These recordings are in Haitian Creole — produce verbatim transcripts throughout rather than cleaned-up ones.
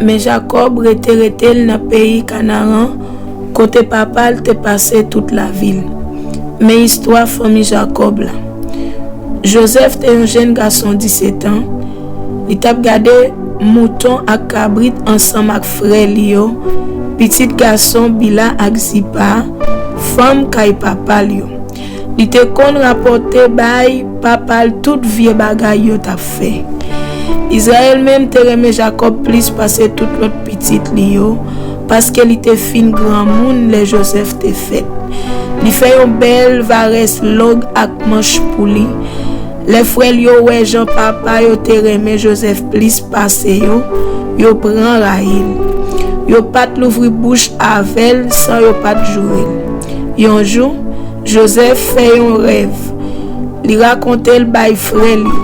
Men Jakòb rete rete l nan peyi Kanaran, kote papa l te pase tout lavi l. Men istwa fanmi Jakòb la. Jozèf te yon jèn gason disetan. Li t ap gade mouton ak kabrit ansanm ak frè li yo, pitit gason Bila ak Zipa, fanm kay papa l yo. Li te konn rapòte bay papa l tout vye bagay yo t ap fè. Izrayèl menm te renmen Jakòb plis pase tout lòt pitit li yo, paske li te fin granmoun lè Jozèf te fèt. Li fè yon bèl varès long ak manch pou li. Lè frè l yo wè jan papa yo te renmen Jozèf plis pase yo, yo pran rayi l. Yo pa t louvri bouch avè l san yo pa t joure l. Yon jou, Jozèf fè yon rèv. Li rakonte l bay frè l yo.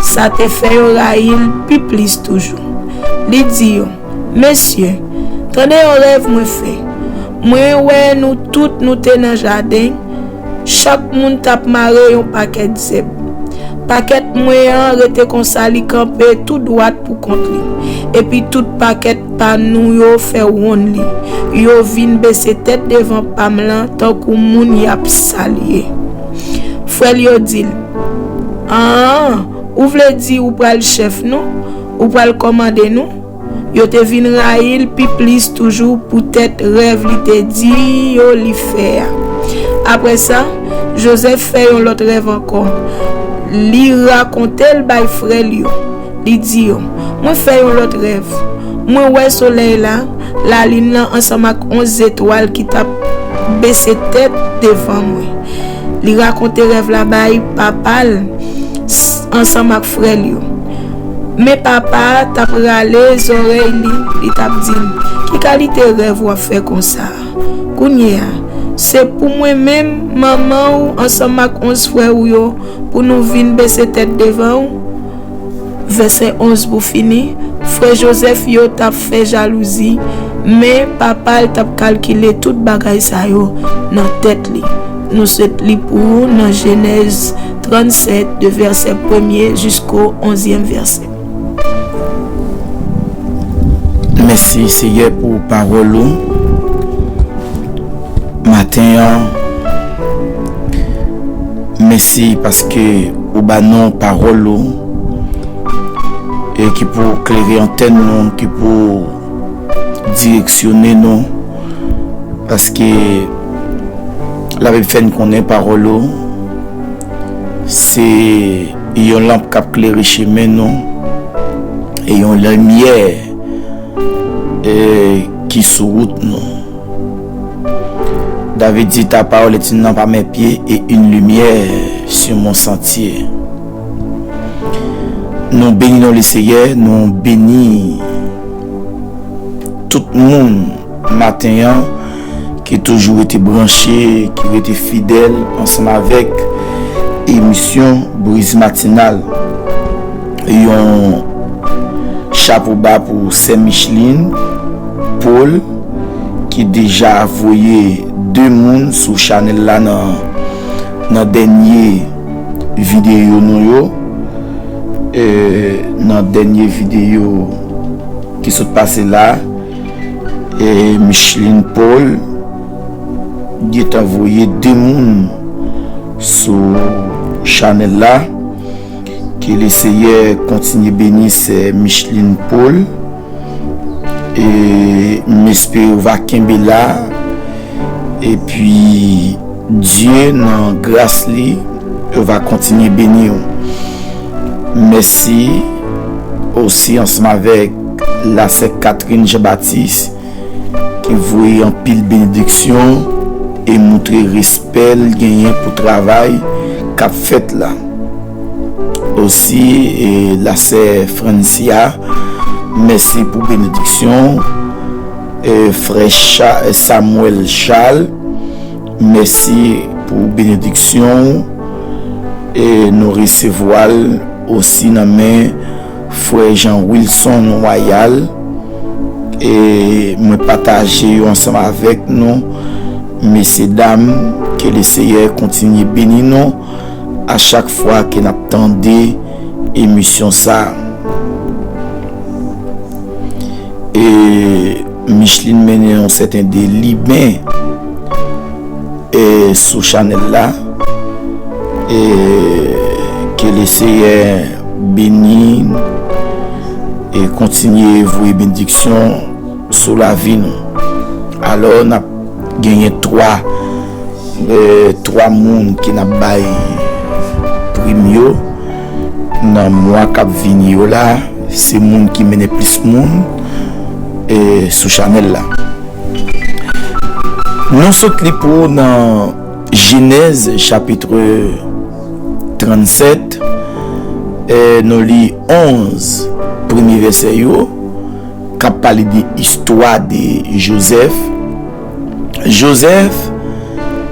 Sa te fè yo rayi l pi plis toujou. Li di yo, Mesye, tande yon rèv mwen fè. Mwen wè nou tout nou te nan jaden. Chak moun t ap mare yon pakèt zèb. Pakèt mwen an rete konsa, li kanpe tou dwat pou kont li. Epi tout pakèt pa nou yo fè wonn li. Yo vin bese tèt devan pa m lan tankou moun y ap salye. Frè l yo di l, An, ou vle di ou pral chèf nou? Ou pral kòmande nou? Yo te vin rayi l pi plis toujou poutèt rèv li te di yo li fè a. Apre sa, Jozèf fè yon lòt rèv ankò. Li rakonte l bay frè l yo. Li di yo, Mwen fè yon lòt rèv. Mwen wè solèy la, lalin lan ansanm ak onz zetwal ki t ap bese tèt devan mwen. Li rakonte rèv la bay papa l ansanm ak frè l yo. Men papa a t ap rale zòrèy li, li t ap di l, Ki kalite rèv w ap fè konsa a? Kounye a, se pou mwen menm, manman w ansanm ak onz frè w yo, pou nou vin bese tèt devan w? Vèsè onz pou fini, frè Jozèf yo t ap fè jalouzi, men papa l t ap kalkile tout bagay sa yo nan tèt li. Nou sot li pou ou nan Jenèz trannsèt, de vèsè premye jisko onzyèm vèsè. Mèsi, Seyè, pou pawòl ou maten an. Mèsi paske ou ba nou pawòl ou e ki pou klere antèn nou, ki pou direksyone nou, paske Labib fè n konnen pawòl ou se yon lanp k ap klere chemen nou e yon limyè e ki sou wout nou. David di, Ta parole est une lampe à mes pieds et une lumière sur mon sentier. Nou beni non Leseyè, nou beni tout moun maten an ki toujou rete branche, ki rete fidèl ansanm avèk emisyon Briz Matinal. Yon chapo ba pou sè Micheline Paul ki deja voye de moun sou chanèl la nan nan dènye videyo nou yo. Nan dènye videyo ki sot pase la, Micheline Paul gentan voye de moun sou chanèl la. Ke Leseyè kontinye beni sè Micheline Paul. E m espere w va kenbe la. Epi Dye nan gras li va kontinye beni w. Mèsi osi ansanm avèk lasè Catherine Jean Baptiste ki voye anpil benediksyon e moutre respè l genyen pou travay k ap fèt la. Osi, e, lasè Francia, mèsi pou benediksyon w. E, frè Cha- Samuel Charles, mèsi pou benediksyon w. E, nou resevwa l osi nan men frè Jean Wilson Royal. E, mwen pataje yo ansanm avèk nou. Mesye dam, ke Leseyè kontinye beni nou a chak fwa ke n ap tande emisyon sa a. E Micheline mennen yon sèten deliben e sou chanèl la. E ke Leseyè beni e kontinye voye benediksyon sou lavi nou. Alò, n ap genyen twa, e, twa moun ki n ap bay prim yo nan mwa k ap vini yo la. Se moun ki mennen plis moun e sou chanèl la. Nou sot li pou ou nan Jenèz chapit trannsèt, e nou li onz premye vèsè yo, k ap pale de istwa de Jozèf. Jozèf,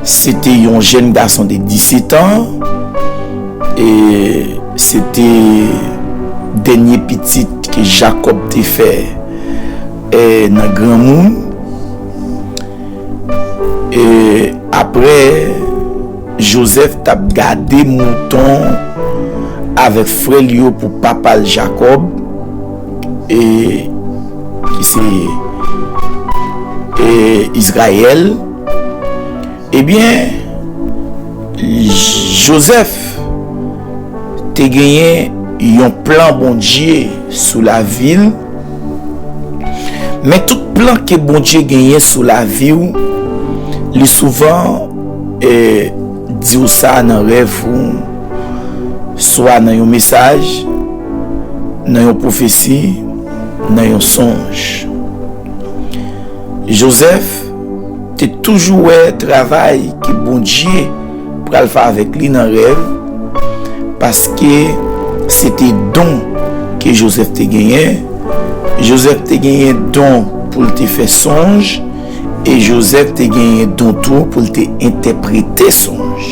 se te yon jèn gason de disèt an, e se te dènye pitit ke Jakòb te fè, e, nan granmoun. E apre, Jozèf t ap gade mouton avèk frè l yo pou papa l Jakòb, e ki se, e, Izrayèl. Ebyen, Jozèf te genyen yon plan Bondye sou lavi l. Men tout plan ke Bondye genyen sou lavi w, li souvan, e, di w sa nan rèv ou, swa nan yon mesaj, nan yon pwofesi, nan yon sonj. Jozèf te toujou wè travay ke Bondye pral fè avèk li nan rèv, paske se te don ke Jozèf te genyen. Jozèf te genyen don pou l te fè sonj, e Jozèf te genyen don tou pou l te entèprete sonj.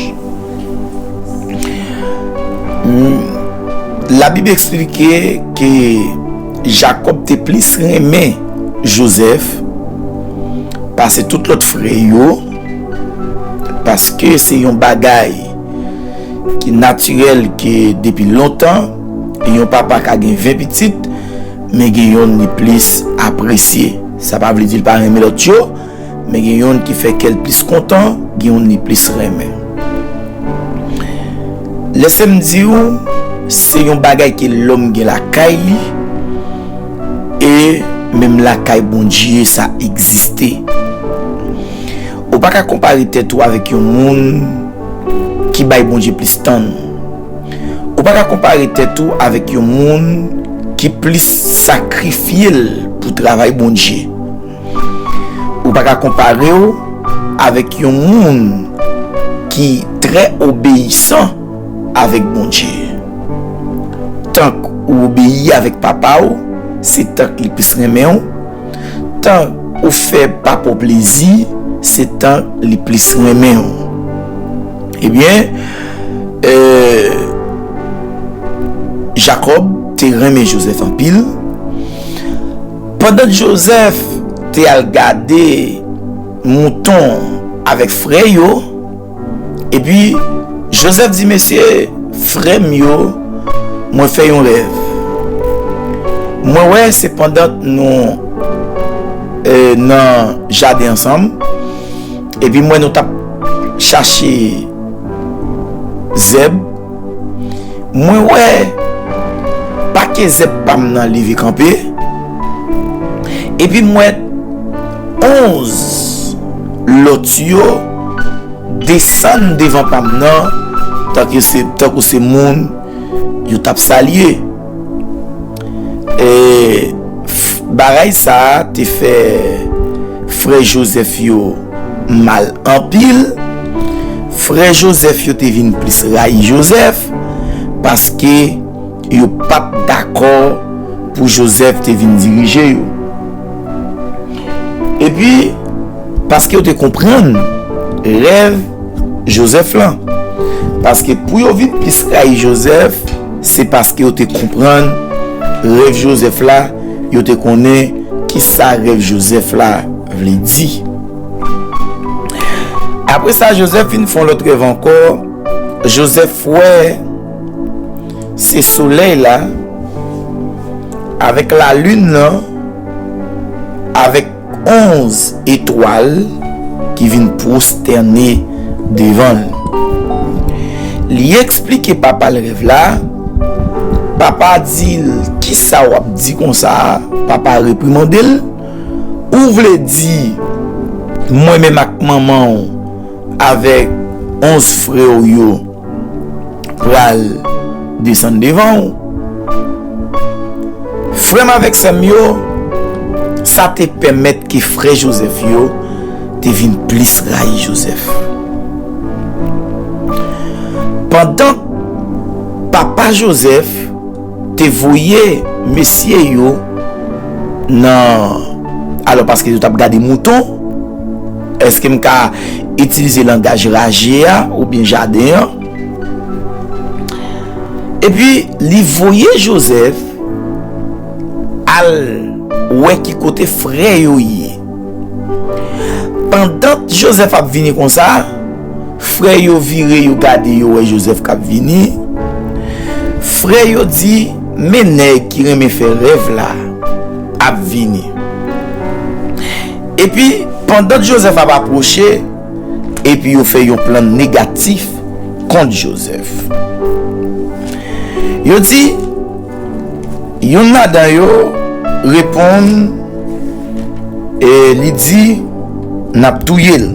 Mm, Labib eksplike ke Jakòb te plis renmen Jozèf pase tout lòt frè yo, paske se yon bagay ki natirèl ke depi lontan, yon papa ka gen ven pitit, men gen yonn li plis apresye. Sa pa vle di l pa renmen lòt yo, men gen yonn ki fè kè l plis kontan, gen yonn li plis renmen. Lèse m di w, se yon bagay ke lòm gen lakay li, e menm lakay Bondye sa egziste. Ou pa ka konpare tèt ou avèk yon moun ki bay Bondye plis tan. Ou pa ka konpare tèt ou avèk yon moun ki plis sakrifye l pou travay Bondye. Ou pa ka konpare w avèk yon moun ki trè obeyisan avèk Bondye. Tank ou obeyi avèk papa w, se tank li plis renmen w. Tan ou fè papa w plezi, se tan li plis renmen w. Ebyen, e, Jakòb te renmen Jozèf anpil. Pandan Jozèf te al gade mouton avèk frè yo, epi Jozèf di, "Mesye, frè m yo, mwen fè yon rèv. Mwen wè se pandan nou, e, nan jaden ansanm, epi m wè nou t ap chache zèb. Mwen wè pake zèb pa m nan leve kanpe, epi m wè onz lòt yo desann devan pa m nan, tankou se, tankou se moun yo t ap salye." E, f-, bagay sa a te fè frè Jozèf yo mal anpil. Frè Jozèf yo te vin plis rayi Jozèf, paske yo pa t dakò pou Jozèf te vin dirije yo. Epi, paske yo te konprann rèv Jozèf lan. Paske pou yo vin plis rayi Jozèf, se paske yo te konprann rèv Jozèf la, yo te konnen kisa rèv Jozèf la vle di. Apre sa, Jozèf vin fè yon lòt rèv ankò. Jozèf wè se solèy la avèk lalin nan avèk onz etwal ki vin pwostène devan l. Li eksplike papa l rèv la. Papa di l, "Kisa w ap di konsa a?" Papa reprimande l. "Ou vle di mwen menm ak manman w avèk onz frè w yo pral desann devan w?" Frè m avèk sè m yo, sa te pèmèt ke frè Jozèf yo te vin plis rayi Jozèf. Pandan papa Jozèf te voye mesye yo nan, alò, paske yo t ap gade mouton, èske m ka itilize langaj raje a oubyen jaden an? Epi, li voye Jozèf al wè ki kote frè yo ye. Pandan Jozèf ap vini konsa, frè yo vire, yo gade, yo wè Jozèf k ap vini. Frè yo di, "Men nèg ki renmen fè rèv la ap vini." Epi, pandan Jozèf ap apwoche, epi yo fè yon plan negatif kont Jozèf. Yo di, youn ladan yo reponn, e li di, "N ap touye l.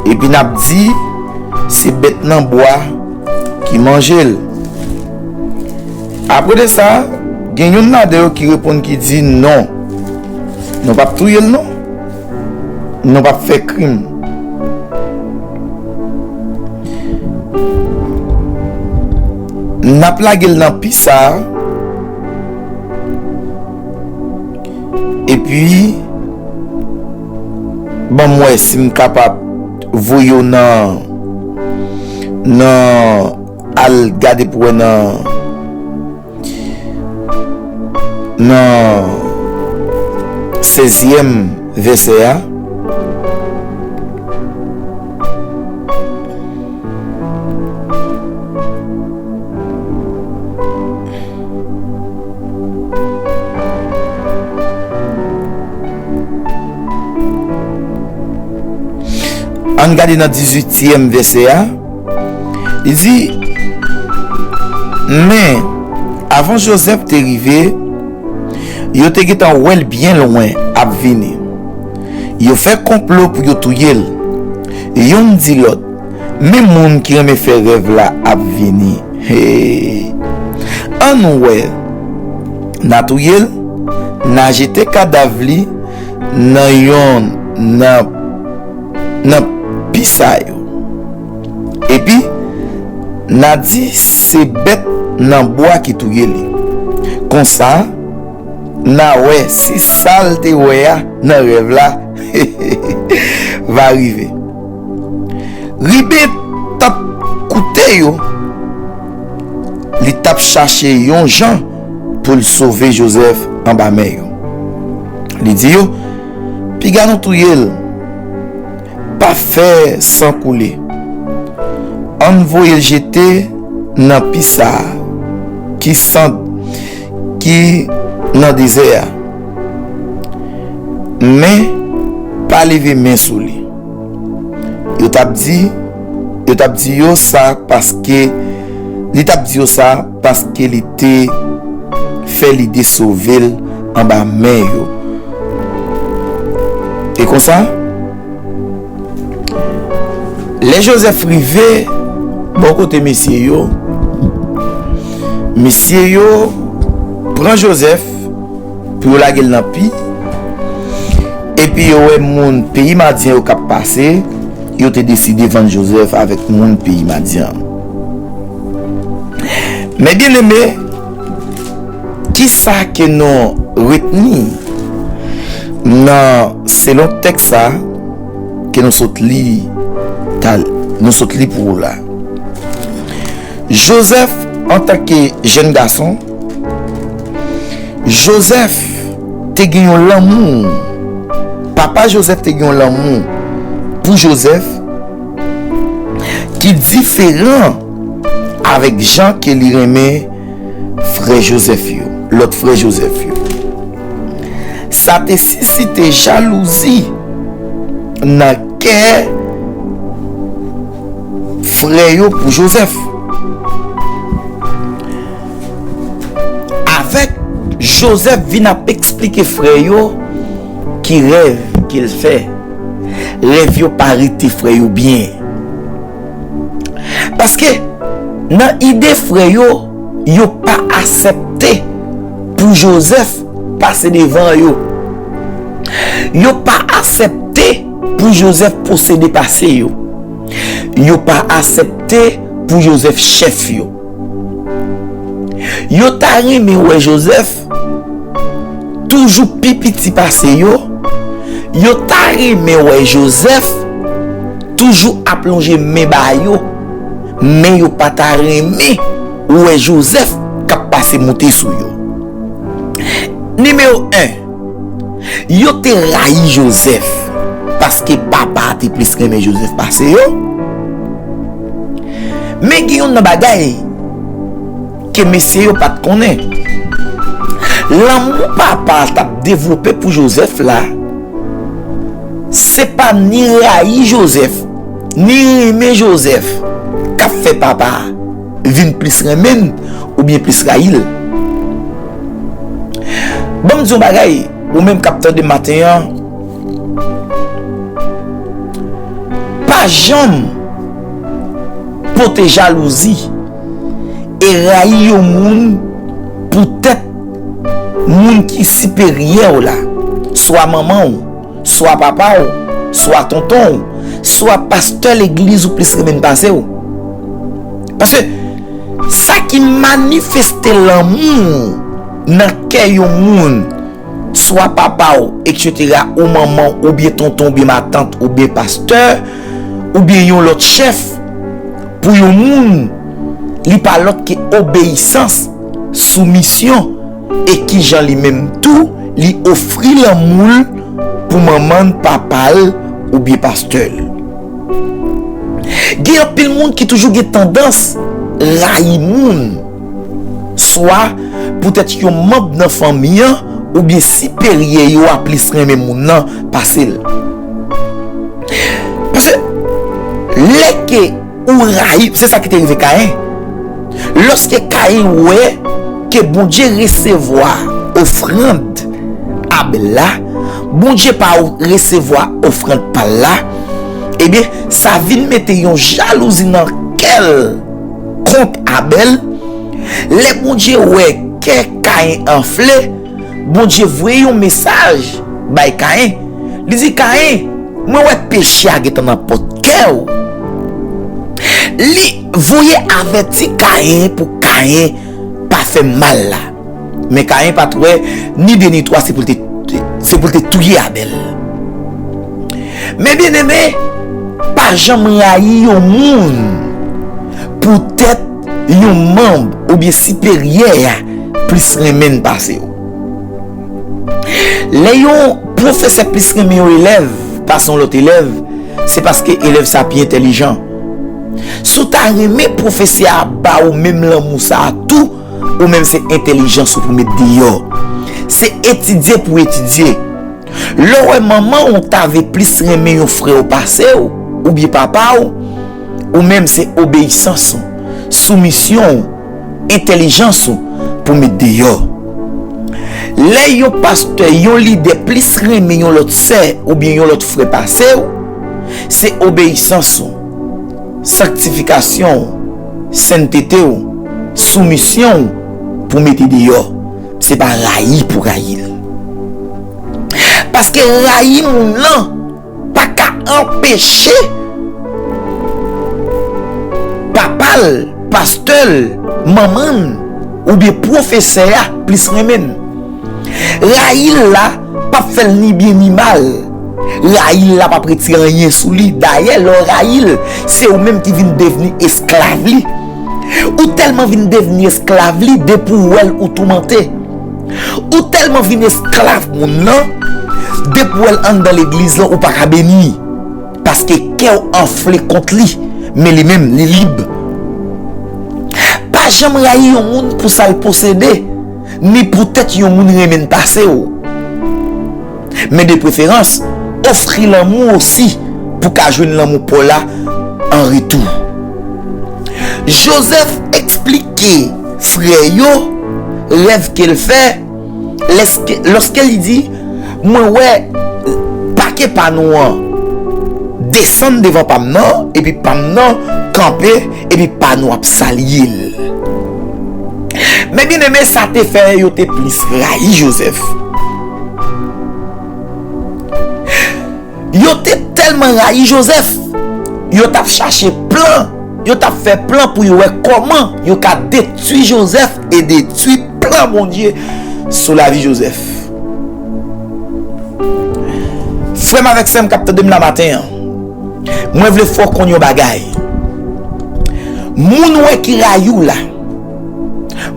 Epi n ap di, se bèt nan bwa ki manje l." Apre de sa, gen youn ladan yo ki reponn, ki di, "Non, nou p ap touye l, non. Nou p ap fè krim. N ap lage l nan pis a, epi ban m wè si m kapab voye w nan, nan, al gade pou wè nan, nan sèzyèm vèsè a." Ann gade nan dizuityèm vèsè a. Li di, "Men, avan Jozèf te rive, yo te gentan wè l byen lwen ap vini. Yo fè konplo pou yo touye l. Youn di lòt, 'Men moun ki renmen fè rèv la ap vini. Hey! Ann wè, n a touye l, n a jete kadav li nan yonn nan, nan pis a yo. Epi, n a di se bèt nan bwa ki touye li. Konsa, n a wè si sa l te wè a nan rèv la va rive.'" Riben t ap koute yo, li t ap chache yon jan pou l sove Jozèf anba men yo. Li di yo, "Piga nou touye l, pa fè san koule. Ann voye l jete nan pis sa a ki sant, ki nan dezè a. Men, pa leve men sou li." Yo t ap di, yo t ap di yo sa paske, li t ap di yo sa paske li te fè lide sove l anba men yo. E konsa, lè Jozèf rive bò kote mesye yo, mesye yo pran Jozèf pou yo lage l nan pi, epi yo wè moun peyi Madyan yo k ap pase, yo te deside vann Jozèf avèk moun peyi Madyan. Men byeneme, kisa ke nou retni nan, selon tèks sa ke nou sot li, tal-, nou sot li pou ou la? Jozèf, antanke jèn gason, Jozèf te gen yon lanmou. Papa Jozèf te gen yon lanmou pou Jozèf ki diferan avèk jan ke li renmen frè Jozèf yo, lòt frè Jozèf yo. Sa a te sisite jalouzi nan kè frè yo pou Jozèf. Avèk Jozèf vin ap eksplike frè yo ki rèv ke l fè, rèv yo pa rete frè yo byen. Paske nan ide frè yo, yo pa aksepte pou Jozèf pase devan yo. Yo pa aksepte pou Jozèf posede pase yo. Yo pa aksepte pou Jozèf chèf yo. Yo ta renmen wè Jozèf toujou pi piti pase yo. Yo ta renmen wè Jozèf toujou ap lonje men ba yo, men yo pa ta renmen wè Jozèf k ap pase moute sou yo. Nimewo en, yo te rayi Jozèf paske papa a te plis renmen Jozèf pase yo. Men gen youn nan bagay ke mesye yo pa t konnen. Lanmou papa a t ap devlope pou Jozèf la, se pa ni rayi Jozèf, ni renmen Jozèf k ap fè papa a vin plis renmen l oubyen plis rayi l. Ban m di yon bagay, ou menm k ap tande maten an, pa janm pote jalouzi e rayi yon moun poutèt moun ki siperyè w la, swa manman w, swa papa w, swa tonton w, swa pastè legliz ou plis renmen pase w. Paske sa ki manifeste lanmou nan kè yon moun, swa papa w, etsetera, ou manman w, oubyen tonton, oubyen matant, oubyen pastè, oubyen yon lòt chèf, pou yon moun, li pa lòt ke obeyisans, soumisyon, e kijan li menm tou, li ofri lanmou l pou manman l, papa l, oubyen pastè l. Gen anpil moun ki toujou gen tandans rayi moun, swa poutèt yon manm nan fanmi an oubyen siperyè yo a plis renmen moun nan pase l. Paske lè ke ou rayi, se sa ki te rive Kayen. Lòske Kayen wè ke Bondye resevwa ofrann Abèl la, Bondye pa resevwa ofrann pa l la, ebyen, sa vin mete yon jalouzi nan kè l kont Abèl. Lè Bondye wè kè Kayen anfle, Bondye voye yon mesaj bay Kayen. Li di, Kayen, mwen wè peche a gentan nan pòt kè w. Li voye avèti Kayen pou Kayen pa fè mal la. Men Kayen pa t wè ni de ni twa, se pou l te, se pou l te touye Abèl. Men byeneme, pa janm rayi yon moun poutèt yon manm oubyen siperyè a plis renmen l pase w. Lè yon pwofesè plis renmen yon elèv pase yon lòt elèv, se paske elèv sa pi entèlijan. Si w ta renmen pwofesè a ba ou menm lanmou sa a tou, ou menm se entèlijans ou pou met deyò. Se etidye pou etidye. Lè w wè manman w ta vle plis renmen yon frè w pase w, oubyen papa w, ou menm se obeyisans ou, soumisyon w, entèlijans ou pou met deyò. Lè yon pastè, yon lidè plis renmen yon lòt sè oubyen yon lòt frè pase w, se obeyisans ou, sanktifikasyon w, sentete w, soumisyon w pou mete deyò. Se pa rayi pou rayi l. Paske rayi moun nan pa ka anpeche papa l, pastè l, manman l, oubyen pwofesè a plis renmen l. Rayi l la p ap fè l ni byen ni mal. Rayi l la p ap retire anyen sou li. Dayè, lè w rayi l, se ou menm ki vin devni esklav li. Ou tèlman vin devni esklav li, depi w wè l, ou toumante. Ou tèlman vin esklav moun nan, depi w wè l anndan legliz lan, ou pa ka beni. Paske kè w anfle kont li, men li menm, li lib. Pa janm rayi yon moun pou sa l posede, ni poutèt yon moun renmen l pase w. Men de preferans, ofri lanmou osi pou ka jwenn lanmou pa w la an retou. Jozèf eksplike frè yo rèv ke l fè lèske, lòske li di, mwen wè pake pa nou an desann devan pa m nan, epi pa m nan kanpe, epi pa nou ap salye l. Men byeneme, sa te fè yo te plis rayi Jozèf. Yo te tèlman rayi Jozèf, yo t ap chache plan, yo t ap fè plan pou yo wè kòman yo ka detwi Jozèf e detwi plan Bondye sou lavi Jozèf. Frè m avèk sè m k ap tande m la maten an, mwen vle fè w konn yon bagay. Moun ou wè ki rayi w la,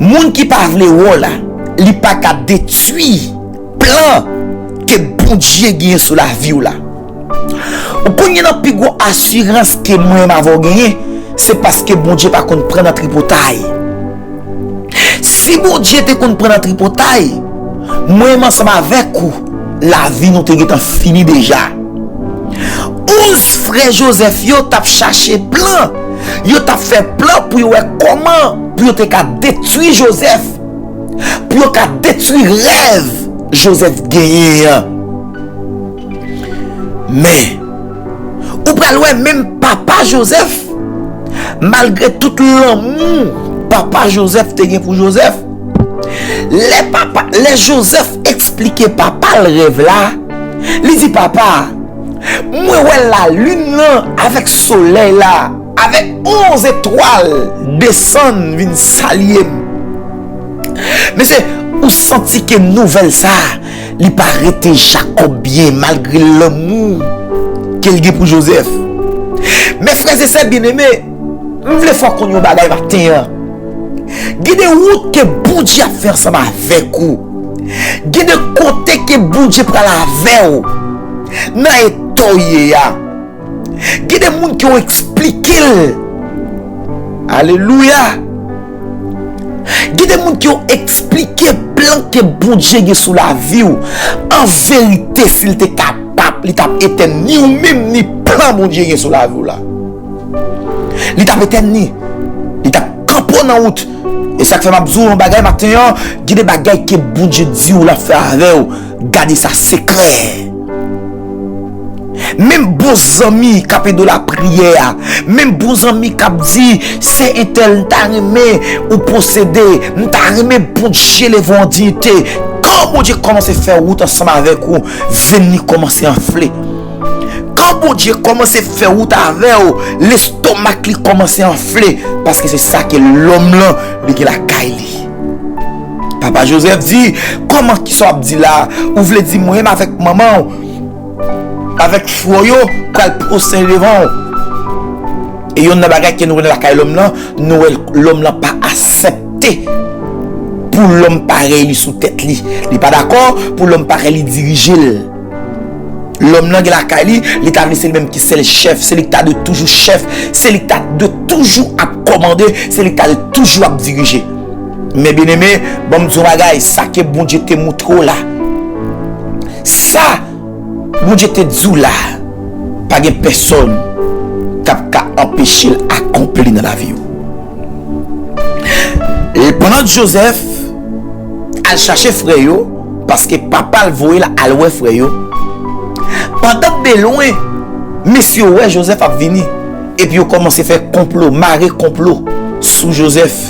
moun ki pa vle wè w la, li pa ka detwi plan ke Bondye genyen sou lavi w la. Ou konn youn nan pi gwo asirans ke mwen menm avè w genyen, se paske Bondye pa konn pran nan tripotay. Si Bondye te konn pran nan tripotay, mwen menm ansanm avèk ou, lavi nou te gentan fini deja. Onz frè Jozèf yo t ap chache plan, yo t ap fè plan pou yo wè kòman pou yo te ka detwi Jozèf, pou yo ka detwi rèv Jozèf genyen an. Men, ou pral wè menm papa Jozèf, malgre tout lanmou papa Jozèf te gen pou Jozèf, lè papa, lè Jozèf eksplike papa l rèv la, li di, papa, mwen wè lalin nan avèk solèy la, avèk onz etwal desann vin salye m. Mesye, ou santi ke nouvèl sa a, li pa rete Jakòb byen malgre lanmou ke l gen pou Jozèf. Men frè e sè byeneme, m vle fè w konn yon bagay maten an. Gen de wout ke Bondye ap fè ansanm avèk ou. Gen de kote ke Bondye pral avè w nan eta w ye a. Gen de moun ke w eksplike l. Alelouya! Gen de moun ke w eksplike plan ke Bondye gen sou lavi w. An verite, si l te kapab, li t ap etèn ni ou menm ni plan Bondye gen sou lavi w la. Li t ap etèn ni. Li t ap kanpe w nan wout. E sa k fè m ap di w yon bagay maten an, gen de bagay ke Bondye di w l ap fè avè w. Gade sa sekrè. Menm bon zanmi k ap ede w lapriyè a, menm bon zanmi k ap di, sè entèl, m ta renmen ou posede, m ta renmen Bondye leve w an diyite. Kan Bondye kòmanse fè wout ansanm avèk ou, venn li kòmanse anfle. Kan Bondye kòmanse fè wout avè w, lestomak li kòmanse anfle, paske se sa ke lòm lan li gen lakay li. Papa Jozèf di, kòman, kisa w ap di la? Ou vle di mwen menm avèk manman w, avèk frè w yo pral pwostène devan w? E yonn nan bagay ke nou wè nan lakay lòm lan, nou wè lòm lan pa aksepte pou lòm parèy li sou tèt li. Li pa dakò pou lòm parèy li dirije l. Lòm nan gen lakay li, li ta vle se li menm ki sèl chèf, se li ki ta dwe toujou chèf, se li ki ta dwe toujou ap kòmande, se li ki ta dwe toujou ap dirije. Men byeneme, ban m di w yon bagay, sa ke Bondye te montre w la, sa Bondye te di w la, pa gen pèsonn k ap ka anpeche l akonpli nan lavi w. E pandan Jozèf al chache frè yo, paske papa l voye l al wè frè yo, pandan de lwen, mesye yo wè Jozèf ap vini, epi yo kòmanse fè konplo, mare konplo sou Jozèf.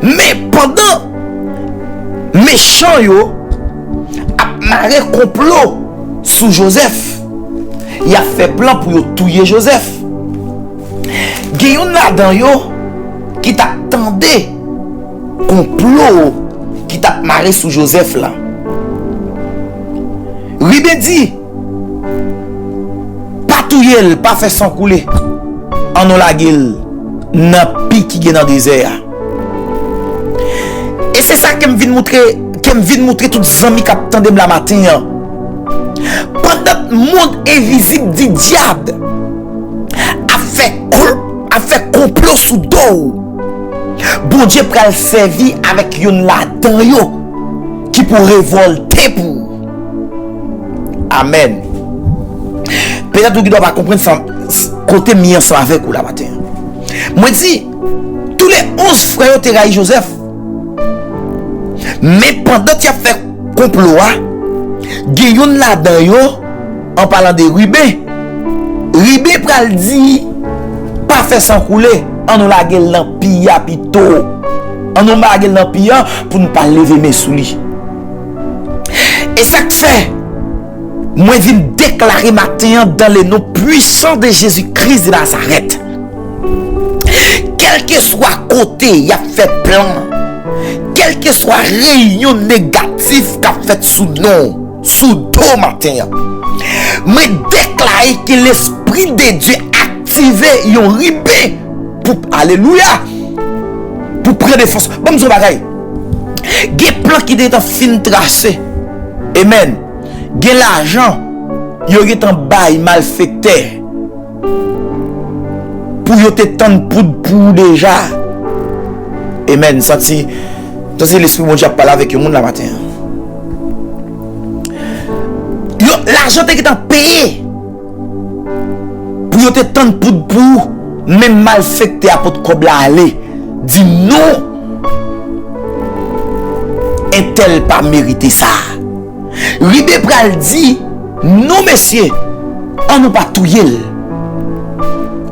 Men pandan mechan yo ap mare konplo sou Jozèf, y ap fè plan pou yo touye Jozèf. Gen youn ladan yo ki t ap tande konplo ki t ap mare sou Jozèf la. Riben di, pa touye l, pa fè san koule. Ann nou lage l nan pi ki gen nan dezè a. E se sa ke m vin moutre, ke m vin moutre tout zanmi k ap tande m la maten an. Pandan mond envizib di dyab ap fè kl-, ap fè konplo sou do w, Bondye pral sèvi avèk youn ladan yo ki pou revòlte pou ou. Amèn. Petèt ou gendwa pa konprann sa, s- kote m ye ansanm avèk ou la maten an. Mwen di, tou le onz frè yo te rayi Jozèf. Men pandan y ap fè konplo a, gen youn ladan yo, an palan de Riben, Riben pral di, pa fè san koule, ann nou lage l nan pi a pito. Ann nou lage l nan pi a pou n pa leve men sou li. E sa k fè, mwen vin deklare maten an, dans le nom puissant de Jésus-Christ de Nazareth, kèlkeswa kote y ap fè plan, kèlkeswa reyinyon negatif k ap fèt sou non, sou do maten an, mwen deklare ke Lespri de Dye aktive yon riben pou, alelouya, pou pran defans. Ban m di yon bagay. Gen plan ki detan fin trase. Amen. Gen lajan yo gentan bay malfektè pou yo te tann poud pou ou deja. Amen. Santi, santi Lespri Bondye ap pale avèk yon moun la maten an. Yo, lajan te gentan peye pou yo te tann poud pou ou, men malfektè a pot kòb la ale. Di non, entèl pa merite sa. Riben pral di, non mesye, ann nou pa touye l.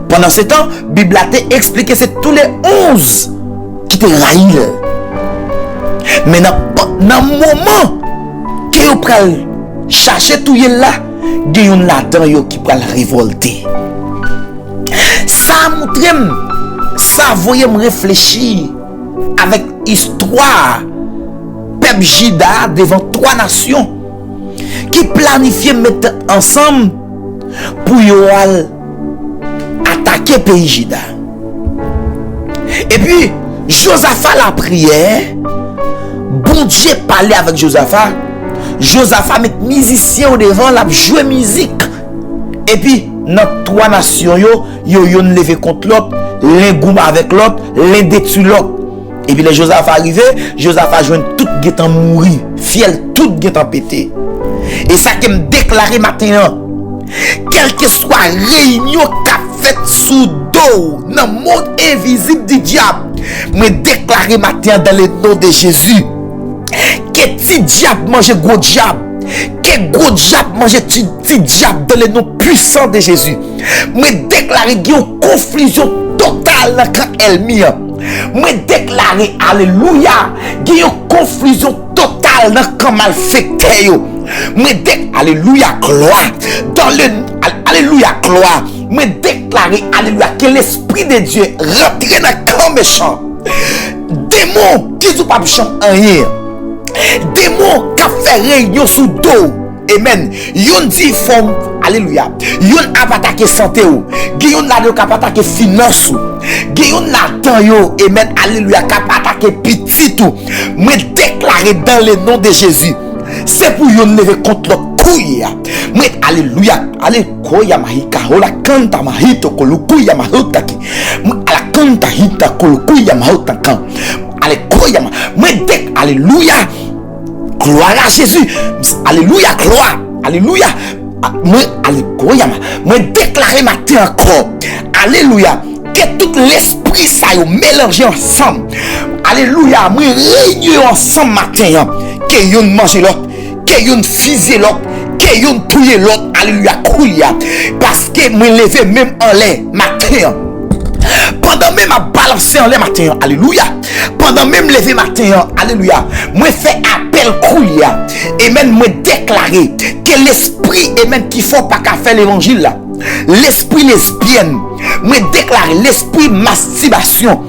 Pandansetan, Bib la te eksplike se tou le onz ki te rayi l. Men nan, nan moman ke yo pral chache touye l la, gen youn ladan yo ki pral revòlte. Sa montre m, sa voye m reflechi avèk istwa pèp Jida a devan twa nasyon ki planifye met tèt ansanm pou yo al atake peyi Jida. Epi, Jozafa lapriyè, Bondye pale avèk Jozafa. Jozafa met mizisyen yo devan, l ap jwe mizik. Epi, nan twa nasyon yo, yo youn leve kont lòt, len goumen avèk lòt, len detwi lòt. Epi lè Jozafa rive, Jozafa jwenn tout gentan mouri, fyèl tout gentan pete. E sa ke m deklare maten an, kèlkeswa reyinyon k ap fèt sou do w nan mond envizib di dyab, mwen deklare maten an dans le nom de Jésus, ke ti dyab manje gwo dyab, ke gwo dyab manje ti, ti dyab dans le nom puissant de Jésus. Mwen deklare gen yon konfizyon total nan kan ènmi an. Mwen deklare, alelouya, gen yon konfizyon total nan kan malfektè yo. Mwen dek, alelouya, glwa, dans le, al- alelouya, glwa. Mwen deklare, alelouya, ke Lespri de Dye rantre nan kan mechan. Demon ki di w p ap janm anyen. Demon k ap fè reyinyon sou do w. Amen. Youn di fò w, alelouya. Youn ap atake sante w. Gen youn ladan yo k ap atake finans ou. Gen youn ladan yo, amen, alelouya, k ap atake pitit ou. Mwen deklare dans le nom de Jésus, se pou youn leve kont lòt kounye a. Mwen, alelouya, ale koya mahika hola kanta mahito kolukuya mahutaki. Mwen, ala kanta hita kolukuya mahutaka. Ale koya ma. Mwen dek, alelouya. Glwa a Jezi. Alelouya, glwa. Alelouya. A- Mwen, ale koya ma. Mwen deklare maten ankò. Alelouya. Ke tout lespri sa yo melanje ansanm. Alelouya. Mwen reyini yo ansanm maten an. Ke youn manje lòt. Ke youn fizye lòt. Ke youn touye lòt. Alelouya. Koulye a. Paske mwen leve men m anlè maten an. Pandan men m ap balanse anlè maten an. Alelouya. Pandan men m leve maten an. Alelouya. Mwen fè apèl koulye a. Amen. Mwen deklare ke lespri, amen, ki fè w pa ka fè levanjil la. Lespri lesbyèn. Mwen deklare lespri mastibasyon.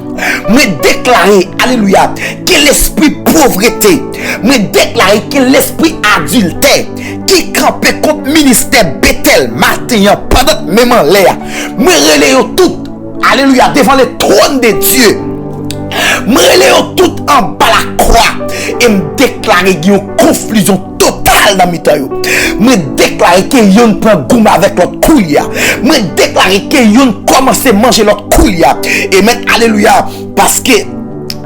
Mwen deklare, alelouya, ke lespri povrete. Mwen deklare ke lespri adiltè ki kanpe kont ministè Betèl maten an pandan men m anlè a. Mwen rele yo tout, alelouya, devan le tròn de Dye. Mwen rele yo tout anba lakwa. E m deklare gen yon konfizyon total nan mitan yo. Mwen deklare ke youn pran goumen avèk lòt koulye a. Mwen deklare ke youn kòmanse manje lòt koulye a. Amen. Alelouya. Paske,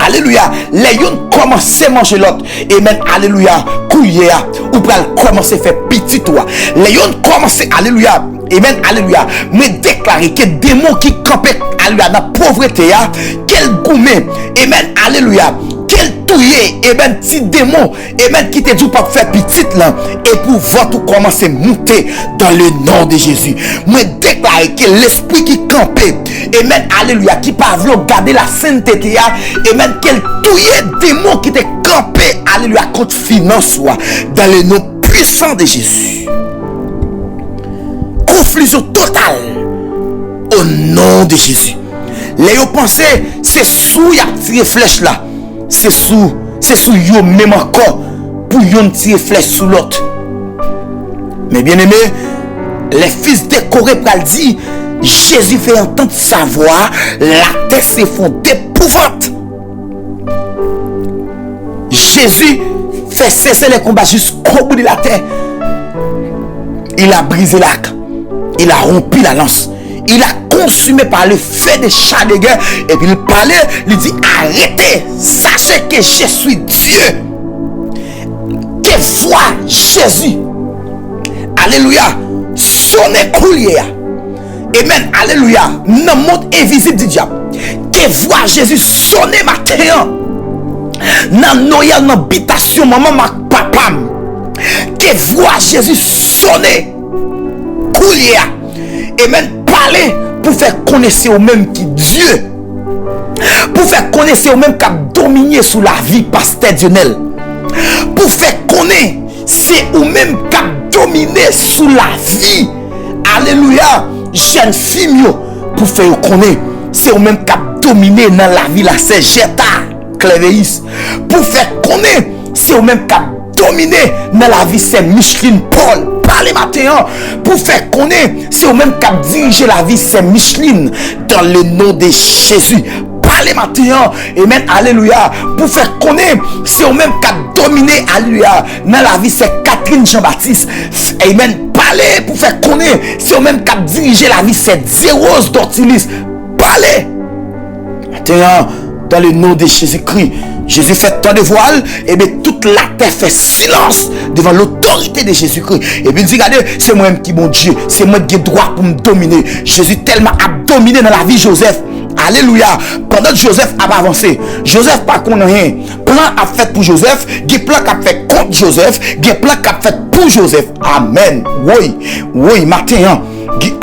Alelouya. Lè youn kòmanse manje lòt, amen, alelouya, koulye a, ou pral kòmanse fè pitit ou a. Lè youn kòmanse, alelouya, amen, alelouya, mwen deklare ke demon ki kanpe, alelouya, nan povrete a, ke l goumen, amen, alelouya, ke l touye, amen, ti demon, amen, ki te di w p ap fè pitit lan, epi w vant ou kòmanse moute dans le nom de Jésus. Mwen deklare ke lespri ki kanpe, amen, alelouya, ki pa vle w gade lasentete a, amen, ke l touye demon ki te kanpe, alelouya, kont finans ou a, dans le nom puissant de Jésus. Konfizyon total, au nom de Jésus. Lè yo panse se sou y ap tire flèch la, se sou, se sou yo menm ankò pou youn tire flèch sou lòt. Men byeneme, les fils de Corée pral di, Jésus fait entendre sa voix, la terre s'effondre d'épouvante. Jezi fè sese le konba jusqu'au bout de la terre. Il a brisé l'arc, il a rompu la lance, il a consumé par le feu des chars de guerre. Epi li pale, li di, arrêtez, sachez que je suis Dieu. Ke vwa Jezi, alelouya, sonnen koulye a. Amen, alelouya, nan mond envizib di dyab. Ke vwa Jezi sonnen maten an nan Noyèl, nan bitasyon manman m ak papa m. Ke vwa Jezi sonnen koulye a. Amen, pale pou fè konnen se ou menm ki Dye. Pou fè konnen se ou menm k ap domine sou lavi pastè Dionel. Pou fè konnen se ou menm k ap domine sou lavi, alelouya, jèn fi m yo. Pou fè yo konnen se ou menm k ap domine nan lavi la sè Jèta Klèveyis. Pou fè konnen se ou menm k ap domine nan lavi sè Micheline Paul. Pale maten an pou fè konnen se ou menm k ap dirije lavi sè Micheline dans le nom de Jésus. Pale maten an, amen, alelouya, pou fè konnen se ou menm k ap domine, alelouya, nan lavi sè Catherine Jean Baptiste. Amen, pale pou fè konnen se ou menm k ap dirije lavi sè Dierose Dortilis. Pale! Maten an, dans le nom de Jésus-Christ, Jezi fè tande vwa l, ebyen tout latè fè silans devan lotorite de Jezikri. Epi l di, gade, se mwen menm ki Bondye, se mwen ki gen dwa pou m domine. Jezi tèlman ap domine nan lavi Jozèf. Alelouya! Pandan Jozèf ap avanse, Jozèf pa konn anyen. Plan ap fèt pou Jozèf, gen plan k ap fèt kont Jozèf, gen plan k ap fèt pou Jozèf. Amèn. Woy, woy, maten an,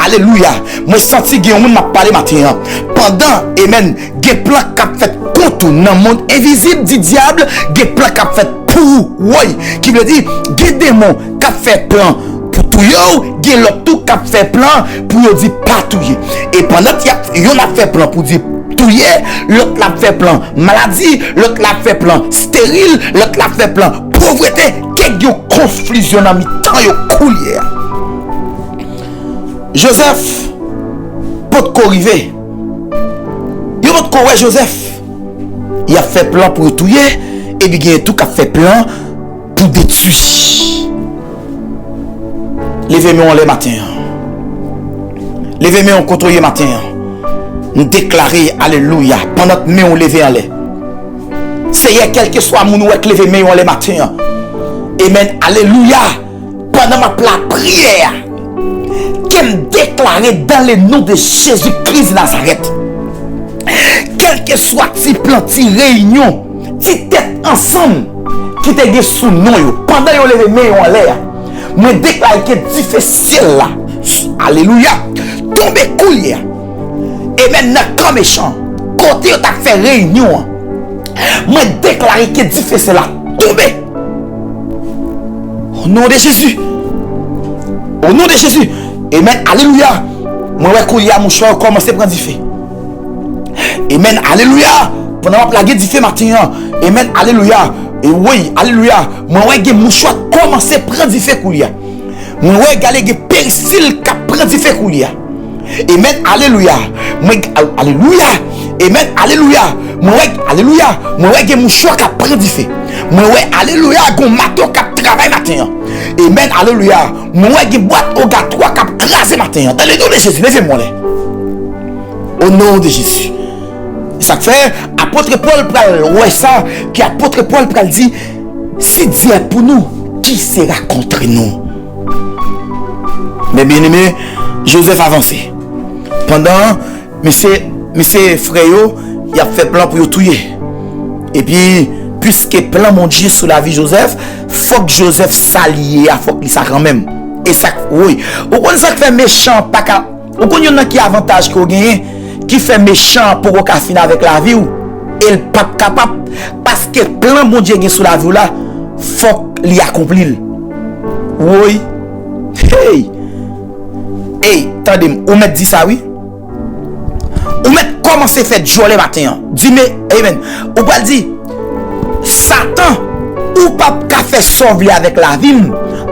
alelouya. Mwen santi gen yon moun m ap pale maten an. Pandan, amen, gen plan k ap fèt kont ou nan mond envizib di dyab, gen plan k ap fèt pou ou. Woy, ki vle di, gen demon k ap fè plan pou touye w, gen lòt tou k ap fè plan pou yo di pa touye. E pandan y ap, yonn ap fè plan pou di touye, lòt la ap fè plan maladi, lòt la ap fè plan steril, lòt la ap fè plan povrete, ke gen yon konfizyon nan mitan yo koulye a. Jozèf potko rive. Yo potko wè Jozèf. Y ap fè plan pou yo touye, epi gen tou k ap fè plan pou detwi. Leve men w anlè maten an. Leve men w kote w ye maten an. M deklare, alelouya, pandan men w leve anlè. Seyè, kèlkeswa moun ou wè k leve men yo anlè maten an. Amen, alelouya. Pandan m ap lapriyè a, ke m deklare dans le nom de Jésus-Christ de Nazareth, kèlkeswa ti plan, ti reyinyon, ti tèt ansanm ki te gen sou non yo, pandan yo leve men yo anlè a, mwen deklare ke dife syèl la, alelouya, tonbe koulye a. Amen, nan kan mechan, kote yo t ap fè reyinyon an, mwen deklare ke dife syèl la tonbe. O non de Jezi. O non de Jezi. Amen. Alelouya. Mwen wè koulye a mouchwa yo kòmanse pran dife. Amen. Alelouya. Pandan m ap lage dife maten an. Amen. Alelouya. E wi, alelouya. Mwen wè gen mouchwa kòmanse pran dife koulye a. Mwen wè gale gen peristil k ap pran dife koulye a. Amen, alelouya. Mwen, alelouya. Amen, alelouya. Mwen wè, alelouya. Mwen wè gen mouchwa k ap pran dife. Mwen wè, alelouya, gon mato k ap travay maten an. Amen, alelouya. Mwen wè gen bwat ogatwa k ap kraze maten an. Dans le nom de Jésus, leve men w anlè. O non de Jezi. Se Sa k fè, apot Pòl pral wè sa, ke apot Pòl pral di, si Dye è pou nou, ki sera kont nou? Men byeneme, Jozèf avanse. Pandan mesye, mesye frè yo, y ap fè plan pou yo touye. Epi, piske plan Bondye sou lavi Jozèf, fòk Jozèf sa li ye a, fòk li sa kanmenm. E sa k, woy. Ou konn sa k fè mechan pa ka Ou konn youn nan ki avantaj ke w genyen ki fè mechan an poko ka fin avèk lavi w, e l p ap kapab, paske plan Bondye gen sou lavi w la, fòk li akonpli l. Woy! Hey! Ey, tande m, ou mèt di sa wi. Ou mèt kòmanse fè djòlè maten an. Di men, amen. Ou pral di, Satan, ou p ap ka fè sa w vle avèk lavi m,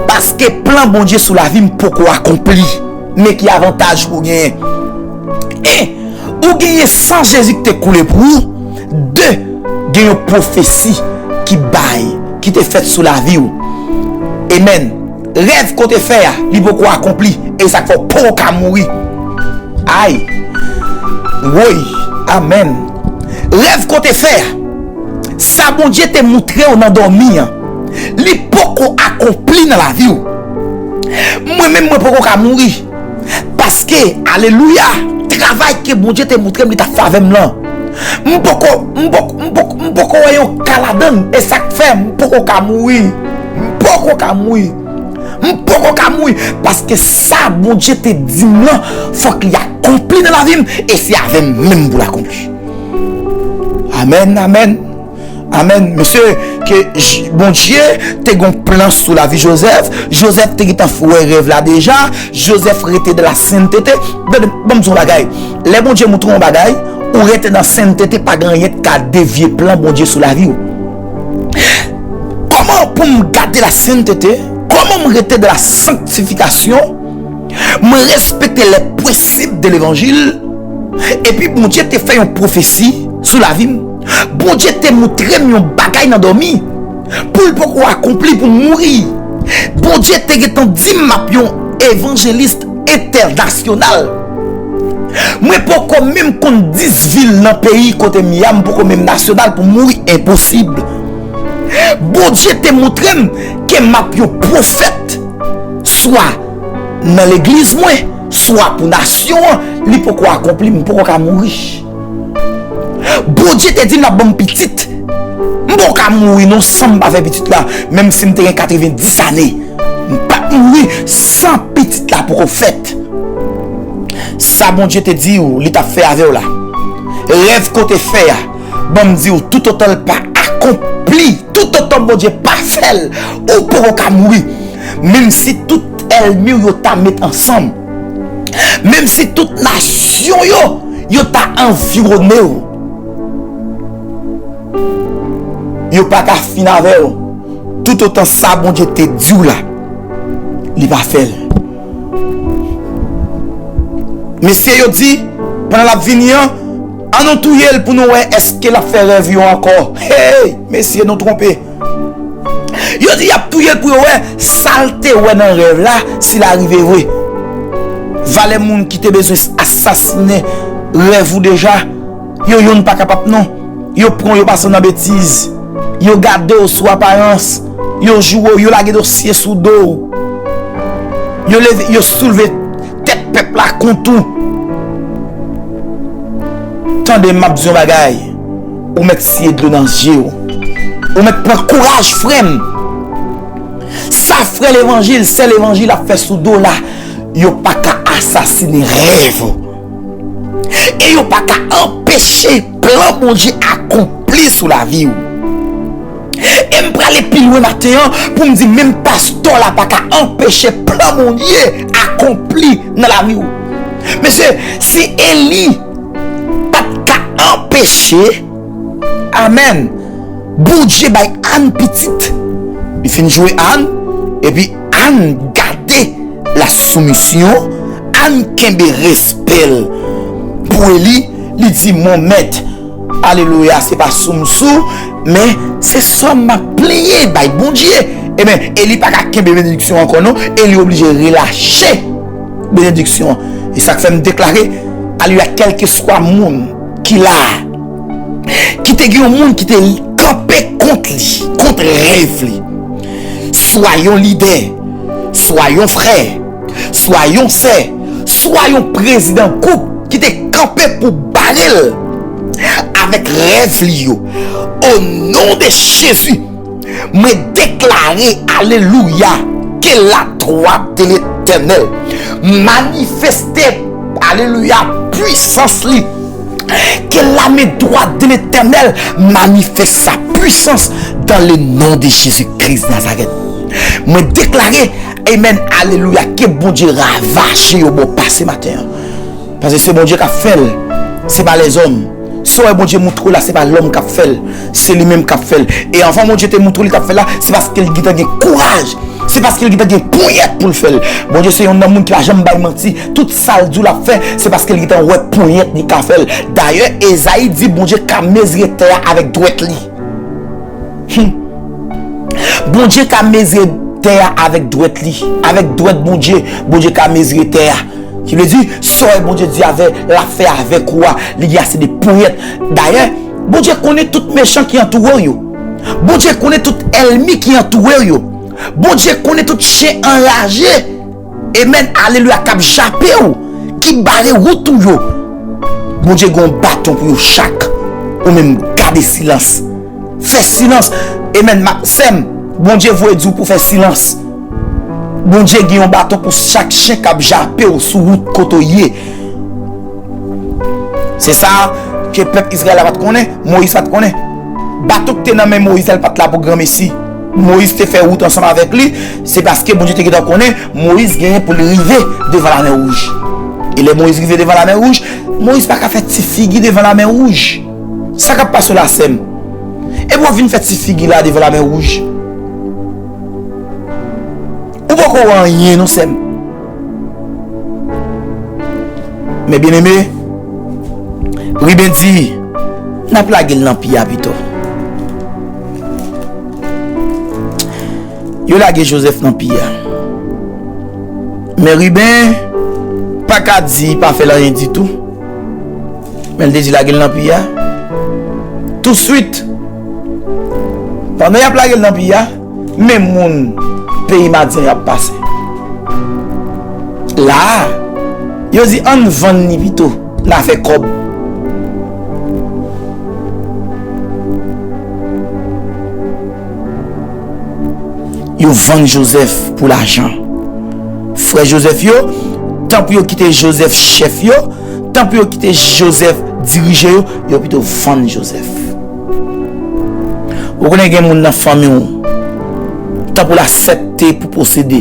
paske plan Bondye sou lavi m poko akonpli. Men ki avantaj ou genyen. En, ou genyen san Jezi ki te koule pou ou. De, gen yon pwofesi ki bay, ki te fèt sou lavi w. Amen. Rèv ke w te fè a, li poko akonpli. E sa k fè w poko ka mouri. Ay. Woy. Amen. Rèv ke w te fè a, sa Bondye te moutre w nan dòmi an, li poko akonpli nan lavi w. Mwen menm, mwen poko ka mouri. Paske, alelouya, travay ke Bondye te moutre m li t ap fè avè m lan, m poko, m poko, m poko, m poko wè yon ka ladan l. E sa k fè m poko ka mouri. M poko ka mouri. M poko ka mouri. Paske sa Bondye te di m lan, fòk li akonpli nan lavi m. E se avè m menm pou l akonpli. Amèn, amèn. Amèn. Mesye, ke J-, Bondye te gon plan sou lavi Jozèf. Jozèf te gentan wè rèv la deja. Jozèf rete dans la sainteté. Tande, ban m di w yon bagay. Lè Bondye moutre w yon bagay, ou rete nan sainteté, pa gen anyen k ka devye plan Bondye sou lavi w. Kòman pou m gade la sainteté? Kòman m rete dans la sanctification? Mwen respekte les principes de l'évangile. Epi Bondye te fè yon pwofesi sou lavi m. Bondye te moutre m yon bagay nan dòmi. Pou l poko akonpli pou m mouri. Bondye te gentan di m m ap yon evanjelis entènasyonal. Mwen poko menm konn dis vil nan peyi kote m ye a, m poko menm nasyonal pou m mouri, enposib. Bondye te moutre m ke m ap yon pwofèt, swa nan legliz mwen, swa pou nasyon an, li poko akonpli, m poko ka mouri. Bondye te di l ap ban m pitit. M poko ka mouri non san m pa fè pitit la, menm si m te gen katrevendis ane. M p ap mouri san pitit la poko fèt. Sa Bondye te di w li t ap fè avè w la, rèv ke w te fè a, ban m di w, toutotan l pa akonpli, toutotan Bondye pa fè l, ou poko ka mouri. Menm si tout ènmi w yo ta met ansanm, menm si tout nasyon yo, yo ta anviwone w, yo pa ka fin avè w, toutotan sa Bondye te di w la, li pa fè l. Mesye yo di, pandan l ap vini an, ann nou touye l pou nou wè èske l ap fè rèv yo ankò. Hey! Mesye, nou twonpe. Yo di y ap touye l pou yo wè sa l te wè nan rèv la, si l a rive vre. Valè moun ki te bezwen asasinen rèv ou deja, yo youn pa kapab non. Yo pran w, yo pase w nan betiz. Yo gade w sou aparans. Yo joure w, yo lage dosye sou do w. Yo leve, yo soulve tèt pèp la kont ou. Tande, m ap di yon bagay. Ou mèt siye dlo nan zye w. Ou mèt pran kouraj, frè m. Sa frè levanjil, sè levanjil ap fè sou do w la, yo pa ka asasinen rèv ou. E yo pa ka anpeche plan Bondye akonpli sou lavi w. E m prale pi lwen maten an pou m di menm pastè la pa ka anpeche plan Bondye akonpli nan lavi w. Mesye, si Eli pa t ka anpeche, amèn, Bondye bay Ann pitit. Li fin joure Ann, epi Ann gade la soumisyon, Ann kenbe respè l pou Eli, li di, Mon mèt, alelouya, se pa sou m sou, men se sa m ap plenyen bay Bondye. Ebyen, Eli pa ka kenbe benediksyon ankò non, Eli oblije relache benediksyon an. E sa k fè m deklare, alelouya, kèlkeswa moun ki la a, ki te gen yon moun ki te kanpe kont li, kont rèv li. Swa yon lidè, swa yon frè, swa yon sè, swa yon prezidan gwoup ki te kanpe pou bare l avèk rèv li yo. O non de Jezi, mwen deklare, alelouya, ke la droite de Letènèl manifeste, alelouya, pwisans li. Ke la men dwat de Letènèl manifeste sa pwisans dans le nom de Jésus-Christ Nazareth. Mwen deklare, amen, alelouya, ke Bondye ravaje yo bò pase maten an. Paske se Bondye k ap fè l, se pa lèzòm. Sa w wè Bondye moutre w la, se pa lòm k ap fè l, se li menm k ap fè l. E anvan Bondye te moutre w li t ap fè l la, se paske l gentan gen kouraj, se paske l gentan gen ponyèt pou l fè l. Bondye se youn nan moun ki pa janm bay manti. Tout sa l di w l ap fè, se paske l gentan wè ponyèt li ka fè l. Dayè, Ezayi di Bondye ka mezire tè a avèk dwèt li. Hmm. Bondye ka mezire tè a avèk dwèt li. Avèk dwèt Bondye, Bondye ka mezire tè a. Ki vle di, sa w wè Bondye di avè, l ap fè avèk ou a, li gen ase de ponyèt. Dayè, Bondye konnen tout mechan ki antoure w yo. Bondye konnen tout ènmi ki antoure w yo. Bondye konnen tout chen anraje. Amen, alelouya, k ap jape w, ki bare wout ou yo. Bondye gen yon baton pou yo chak. Ou menm, gade silans. Fè silans. Amen, ma, sè m, Bondye voye di w pou fè silans. Bondye gen yon baton pou chak chen k ap jape w sou wout kote w ye. Se sa ke pèp Izrayèl la pa t konnen, Moyiz pa t konnen. Baton ki te nan men Moyiz la, li pa t la pou granmesi. Moyiz te fè wout ansanm avèk li, se paske Bondye te gentan konnen Moyiz genyen pou l rive devan Lamè Wouj. E lè Moyiz rive devan Lamè Wouj, Moyiz pa ka fè ti figi devan Lamè Wouj. Sa k ap pase w la, sè m? Epi w ap vin fè ti figi la devan Lamè Wouj. Ou poko wè anyen non, sè m. Men byeneme, Riben di, n ap lage l nan pi a pito. Yo lage Jozèf nan pi a. Men Riben pa ka di pa fè l anyen ditou. Men l te di lage l nan pi a. Touswit, pandan y ap lage l nan pi a, men moun peyi Madyan y ap pase. La a, yo di, ann vann li pito, n a fè kòb. Yo vann Jozèf pou lajan. Frè Jozèf yo, tan pou yo kite Jozèf chèf yo, tan pou yo kite Jozèf dirije yo, yo pito vann Jozèf. Ou konnen gen moun nan fanmi w, tan pou l aksepte pou posede,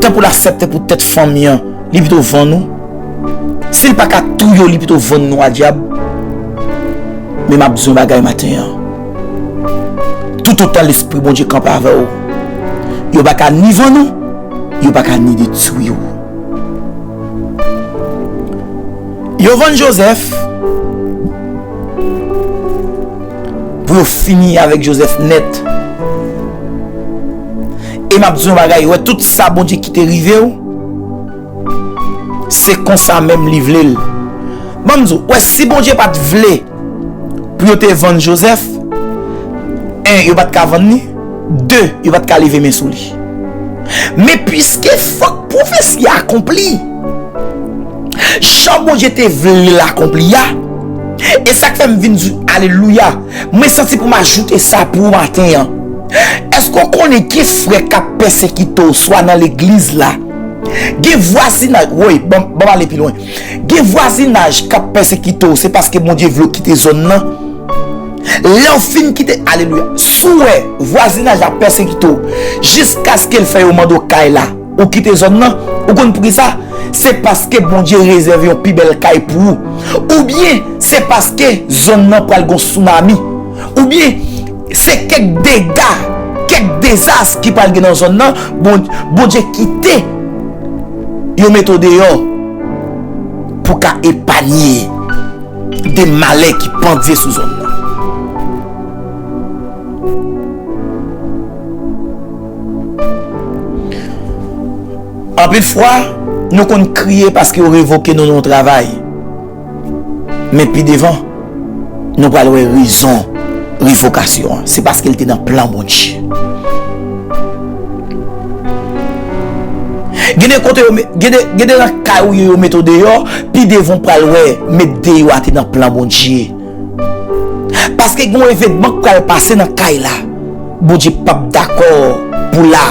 tan pou l aksepte pou tèt fanmi an, li pito vann ou. Si l pa ka touye w, li pito vann nou a dyab. Men m ap di w yon bagay maten an. Toutotan Lespri Bondye kanpe avè w, yo pa ka ni vann ou, yo pa ka ni detwi w. Yo vann Jozèf pou yo fini avèk Jozèf nèt. E m ap di w yon bagay, wè tout sa Bondye kite rive w, se konsa menm li vle l. Ban m di w, wè, si Bondye pa t vle pou yo te vann Jozèf, en, yo pa t ka vann li, de, yo pa t ka leve men sou li. Men piske fòk pwofesi a akonpli, jan Bondye te vle l akonpli a, e sa k fè m vin di, alelouya, mwen santi pou m ajoute sa pou ou maten an. Èske w konnen gen frè k ap pèsekite w, swa nan legliz la, gen vwazinaj, woy, ban, ban m ale pi lwen. Gen vwazinaj k ap pèsekite w, se paske Bondye vle w kite zòn nan. Lè w fin kite, alelouya, si w wè vwazinaj la pèsekite w, jiskaske l fè yo mande w kay la, ou kite zòn nan, ou konn poukisa? Se paske Bondye rezève yon pi bèl kay pou ou. Oubyen, se paske zòn nan pral gon sounami. Oubyen, se kèk dega, kèk dezas ki pral gen nan zòn nan, Bon-, Bondye kite yo mete w deyò pou ka epanye de malè ki pandye sou zòn nan. Anpil fwa, nou konn kriye paske yo revoke nou nan yon travay. Men pi devan, Nou pral wè rezon revokasyon an. Se paske l te nan plan Bondye. Gen de kote yo, gen de, gen de nan kay ou ye, yo mete w deyò, pi devan w pral wè, met deyò a te nan plan Bondye. Paske gen yon evènman k pral pase nan kay la. Bondye p ap dakò pou la.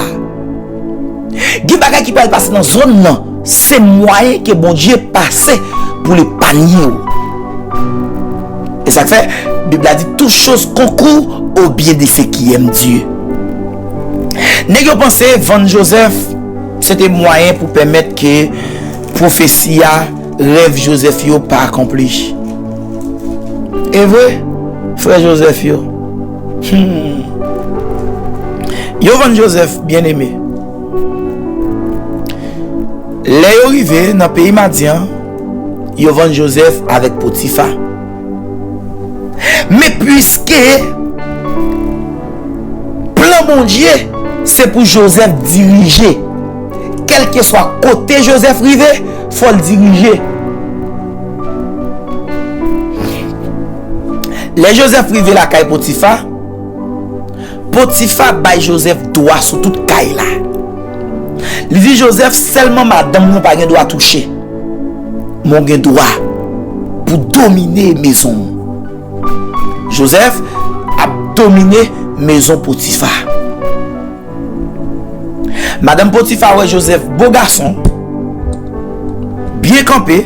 Gen bagay ki pral pase nan zòn nan, se mwayen ke Bondye pase pou l epanye w. E sa k fè, Bib la di, toutes choses concourent au bien de ceux qui aiment Dieu. Nèg yo panse vann Jozèf, se te mwayen pou pèmèt ke pwofesi a, rèv Jozèf yo pa akonpli. E vre, frè Jozèf yo. Hmm. Yo vann Jozèf, byeneme. Lè yo rive nan peyi Madyan, yo vann Jozèf avèk Potifa. Men piske plan Bondye, se pou Jozèf dirije. Kèlkeswa kote Jozèf rive, fò l dirije. Lè Jozèf rive lakay Potifa, Potifa bay Jozèf dwa sou tout kay la. Li di Jozèf, sèlman madanm ou pa gen dwa touche. Men w gen dwa pou domine mezon w. Jozèf ap domine mezon Potifa. Madanm Potifa wè Jozèf bo gason, byen kanpe,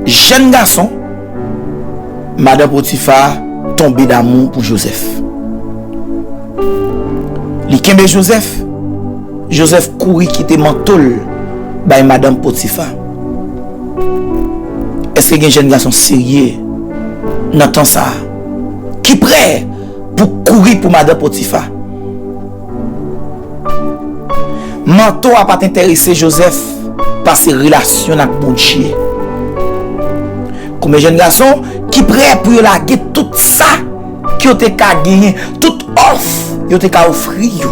jèn gason. Madanm Potifa tonbe damou pou Jozèf. Li kenbe Jozèf. Jozèf kouri kite manto l bay madanm Potifa. Èske gen jèn gason serye nan tan sa a ki prè pou kouri pou madanm Potifa? Manto a pa t enterese Jozèf pase relasyon l ak Bondye. Konbyen jèn gason ki prè pou yo lage tout sa ke yo te ka genyen, tout òf yo te ka ofri yo,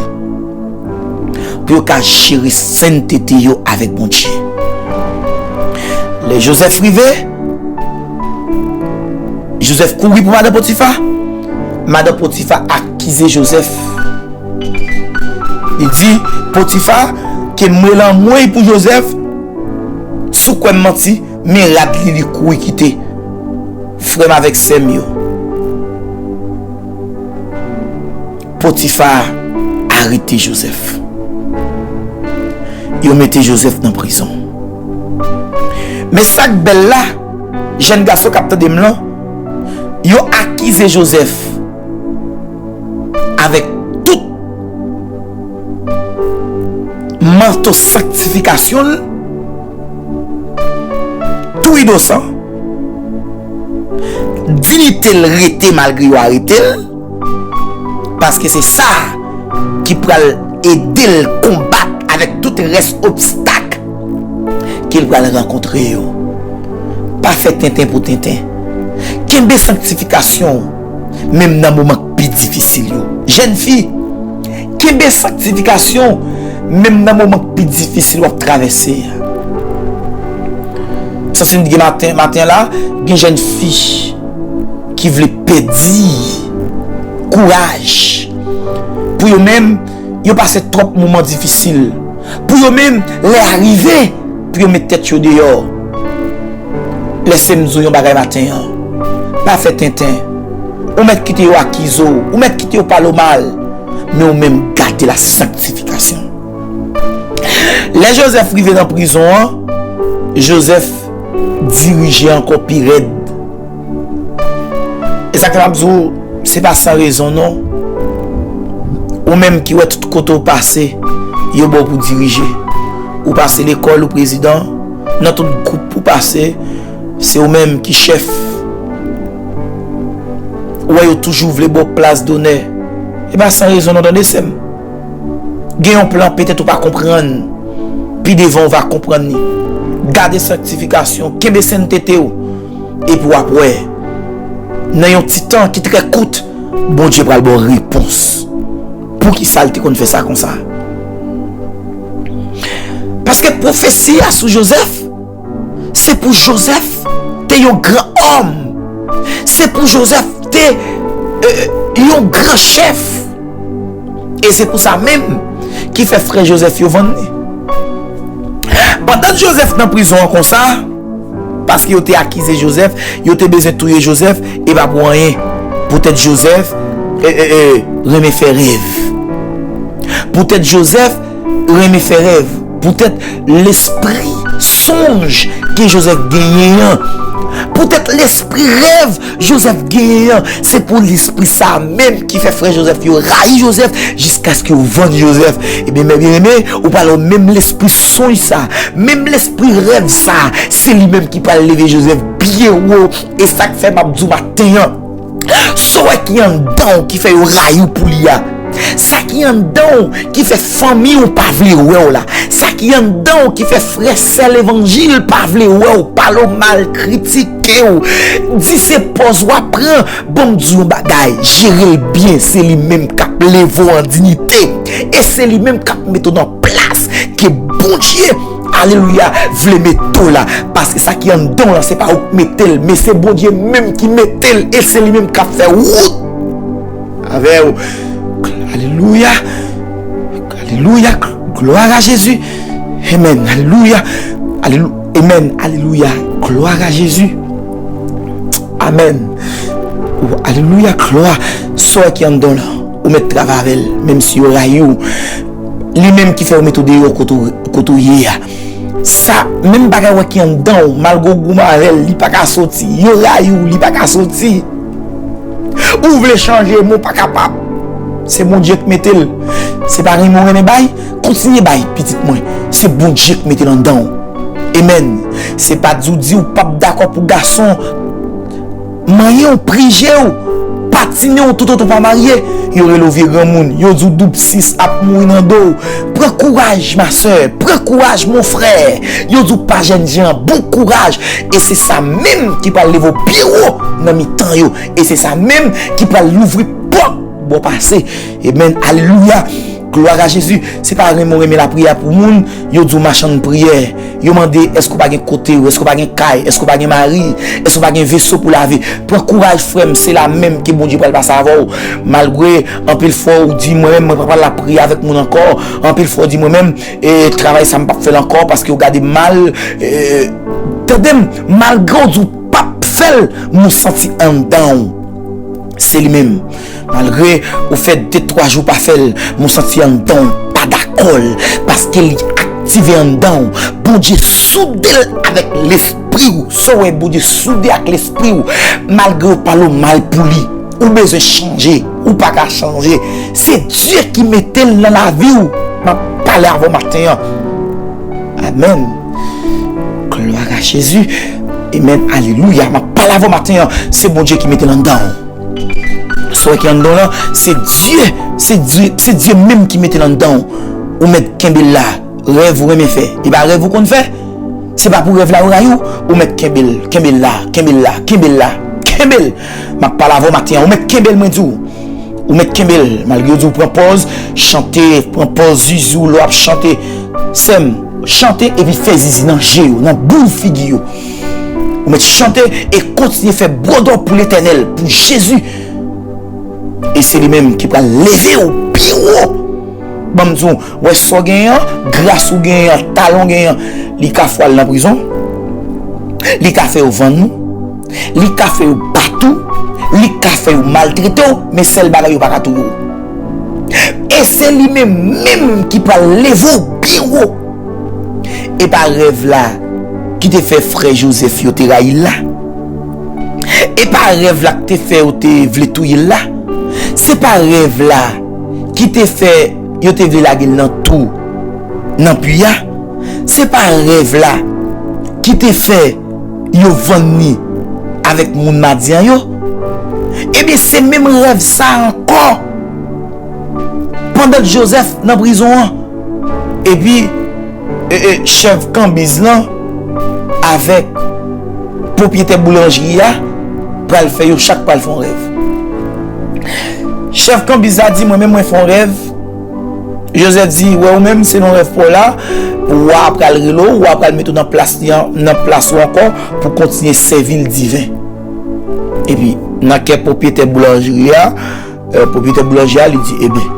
pou yo ka jere sentete yo avèk Bondye? Lè Jozèf rive, Jozèf kouri pou madan Potifa. Madan Potifa akize Jozèf. Li di Potifa ke m rele anmwey pou Jozèf, si w kwè m manti, men rad li, li kouri kite frè m avèk sè m yo. Potifa arete Jozèf. Yo mete Jozèf nan prizon. Men sa k bèl la, jèn gason k ap tande m lan, yo akize Jozèf avèk tout manto sanktifikasyon l, tou inosan, diyite l rete malgre yo arete l, paske se sa ki pral ede l konbat avèk tout rès obstak ke l pral rankontre yo. Pa fè tenten pou tenten. Kenbe sanktifikasyon w, menm nan moman k pi difisil yo. Jèn fi, kenbe sanktifikasyon w, menm nan moman k pi difisil w ap travèse a. Santi m gen maten, maten la, gen jèn fi ki vle pèdi kouraj. Pou yo menm, yo pase twòp moman difisil. Pou yo menm, lè a rive pou yo met tèt yo deyò. Lèse m di w yon bagay maten an. Pa fè tenten. Ou mèt kite yo akize w. Ou mèt kite yo pale w mal. Men ou menm, gade la sanktifikasyon. Lè Jozèf rive nan prizon an, Jozèf dirije ankò pi rèd. E sa k fè m ap di w, se pa san rezon non. Ou menm ki wè tout kote w pase, yo ba w pou dirije. Ou pase lekòl, ou prezidan, nan tout gwoup ou pase, se ou menm ki chèf. Ou wè yo toujou vle ba w plas donè. E pa san rezon non, tande sè m. Gen yon plan, petèt ou pa konprann. Pi devan ou va konprann li. Gade sanktifikasyon, kenbe sentete w. Epi w ap wè, nan yon ti tan ki trè kout, Bondye pral ba w repons. Poukisa l te konn fè sa konsa? Paske pwofesi a sou Jozèf, se pou Jozèf te yon gran òm. Se pou Jozèf te e, e, yon gran chèf. E se pou sa menm ki fè frè Jozèf yo vann li. Pandan Jozèf nan prizon an konsa, paske yo te akize Jozèf, yo te bezwen touye Jozèf, e pa pou anyen. Poutèt Jozèf e, e, e, renmen fè rèv. Poutèt Jozèf renmen fè rèv. Poutèt lespri sonj ke Jozèf genyen an. Poutèt lespri rèv Jozèf genyen an. Se pou lespri sa a menm ki fè frè Jozèf yo rayi Jozèf jiskaske yo vann Jozèf. Ebyen, mè byeneme, ou pale menm lespri sonj sa, menm lespri rèv sa, se li menm ki pral leve Jozèf byen wo. E sa k fè m ap di w maten an, sa w wè ki anndan w ki fè yo rayi w pou li a, sa ki anndan w ki fè fanmi w pa vle wè w la, sa ki anndan w ki fè frè sè levanjil pa vle wè w, pale w mal, kritike w, di se pòz w ap pran. Ban m di w yon bagay, jere l byen, se li menm k ap leve w an diyite, e se li menm k ap mete w nan plas ke Bondye, alelouya, vle mete w la. Paske sa ki anndan w lan, se pa ou k mete l, men se Bondye menm ki mete l, e se li menm k ap fè wout avè w. Alelouya. Alelouya. Glwa a Jezi. Amen. Alelouya. Alelou-, amen. Alelouya. Glwa a Jezi. Amen. Ou, alelouya. Glwa. Sa w wè ki anndan w lan, ou mèt travay avè l, menm si yo rayi w. Li menm ki fè yo mete w deyò kote w, kote w ye a. Sa, menm bagay w wè ki anndan w, malgre w goumen avè l, li pa ka soti. Yo rayi w, li pa ka soti. Ou vle chanje, men w pa kapab. Se Bondye k mete l. Se pa renmen w renmen bay, kontinye bay, pitit mwen. Se Bondye k mete l anndan w. Amen. Se pa di w di w p ap dakò pou gason manyen w, prije w, patinen w toutotan w pa marye. Yo rele w vye granmoun, yo di w doub sis ap mouri nan do w. Pran kouraj, ma sè, pran kouraj, mon frè. Yo di w pa jènjan, bon kouraj. E se sa menm ki pral leve w pi wo nan mitan yo. E se sa menm ki pral louvri pòt bò pase. Amen. Alelouya. Glwa a Jezi. Se pa renmen w renmen lapriyè pou moun, yo di w machann priyè. Yo mande, èske w pa gen kote w, èske w pa gen kay, èske w pa gen mari, èske w pa gen veso pou lave? Pran kouraj, frè m, se la menm ke Bondye pral pase avè w. Malgre, anpil fwa, ou di, mwen menm, mwen pa pral lapriyè avèk moun ankò. Anpil fwa, ou di, mwen menm, e, travay sa, m p ap fè l ankò, paske yo gade m mal. E, tande m, malgre w di w p ap fè l, men w santi anndan w se li menm. Malgre ou fè de twa jou pa fè l, men w santi anndan w pa dakò l, paske li aktive anndan w. Bondye soude l avèk lespri w. Sa w wè Bondye soude ak lespri w, malgre yo pale w mal pou li, ou bezwen chanje, ou pa ka chanje. Se Dye ki mete l nan lavi w. M ap pale avè w maten an. Amen. Glwa a Jezi. Amen. Alelouya. M ap pale avè w maten an. Se Bondye ki mete l anndan w. Sa w wè ki anndan w lan, se Dye, se Dye, se Dye menm ki mete l anndan w. Ou mèt kenbe l la. Rèv ou renmen fè, e pa rèv ou konn fè. Se pa pou rèv la yo rayi w. Ou mèt kenbe l, kenbe l la, kenbe l la, kenbe l la, kenbe l. M ap pale avè w maten an, ou mèt kenbe l, mwen di w. Ou mèt kenbe l, malgre yo di w pran pòz, chante, pran pòz zuzu lè w ap chante. Sè m, chante epi fè zizi nan je yo, nan boul figi yo. Ou mèt chante e kontinye fè bwodò pou Letènèl, pou Jezi. E se li menm ki pral leve w pi wo. Ban m di w, wè sa w genyen an, gras ou genyen an, talè w genyen an, li ka fè w al nan prizon, li ka fè yo vann ou, li ka fè yo bat ou, li ka fè yo maltrete w, men sèl bagay yo pa ka touye w. E se li menm menm ki pral leve w byen wo. E pa rèv la ki te fè frè Jozèf yo te rayi l la. E pa rèv la ki te fè yo te vle touye l la. Se pa rèv la ki te fè yo te vle lage l nan twou, nan pwi a. Se pa rèv la ki te fè yo vann li avèk moun Madyan yo. Ebyen, se menm rèv sa a ankò. Pandan Jozèf nan prizon an, epi e, e, chèf kanbiz lan avèk pwopriyetè boulanjri a pral fè, yo chak pral fè yon rèv. Chèf kanbiz la di, mwen menm, mwen fè yon rèv. Jozèf di, wè, ou menm, selon rèv pa w la, wa a pral rele w, wa a pral mete w nan plas li an, nan plas ou ankò, pou kontinye sèvi l diven. Epi, Nan kè pwopriyetè boulanjri a, eh, pwopriyetè boulanjri a, li di, "Ebyen,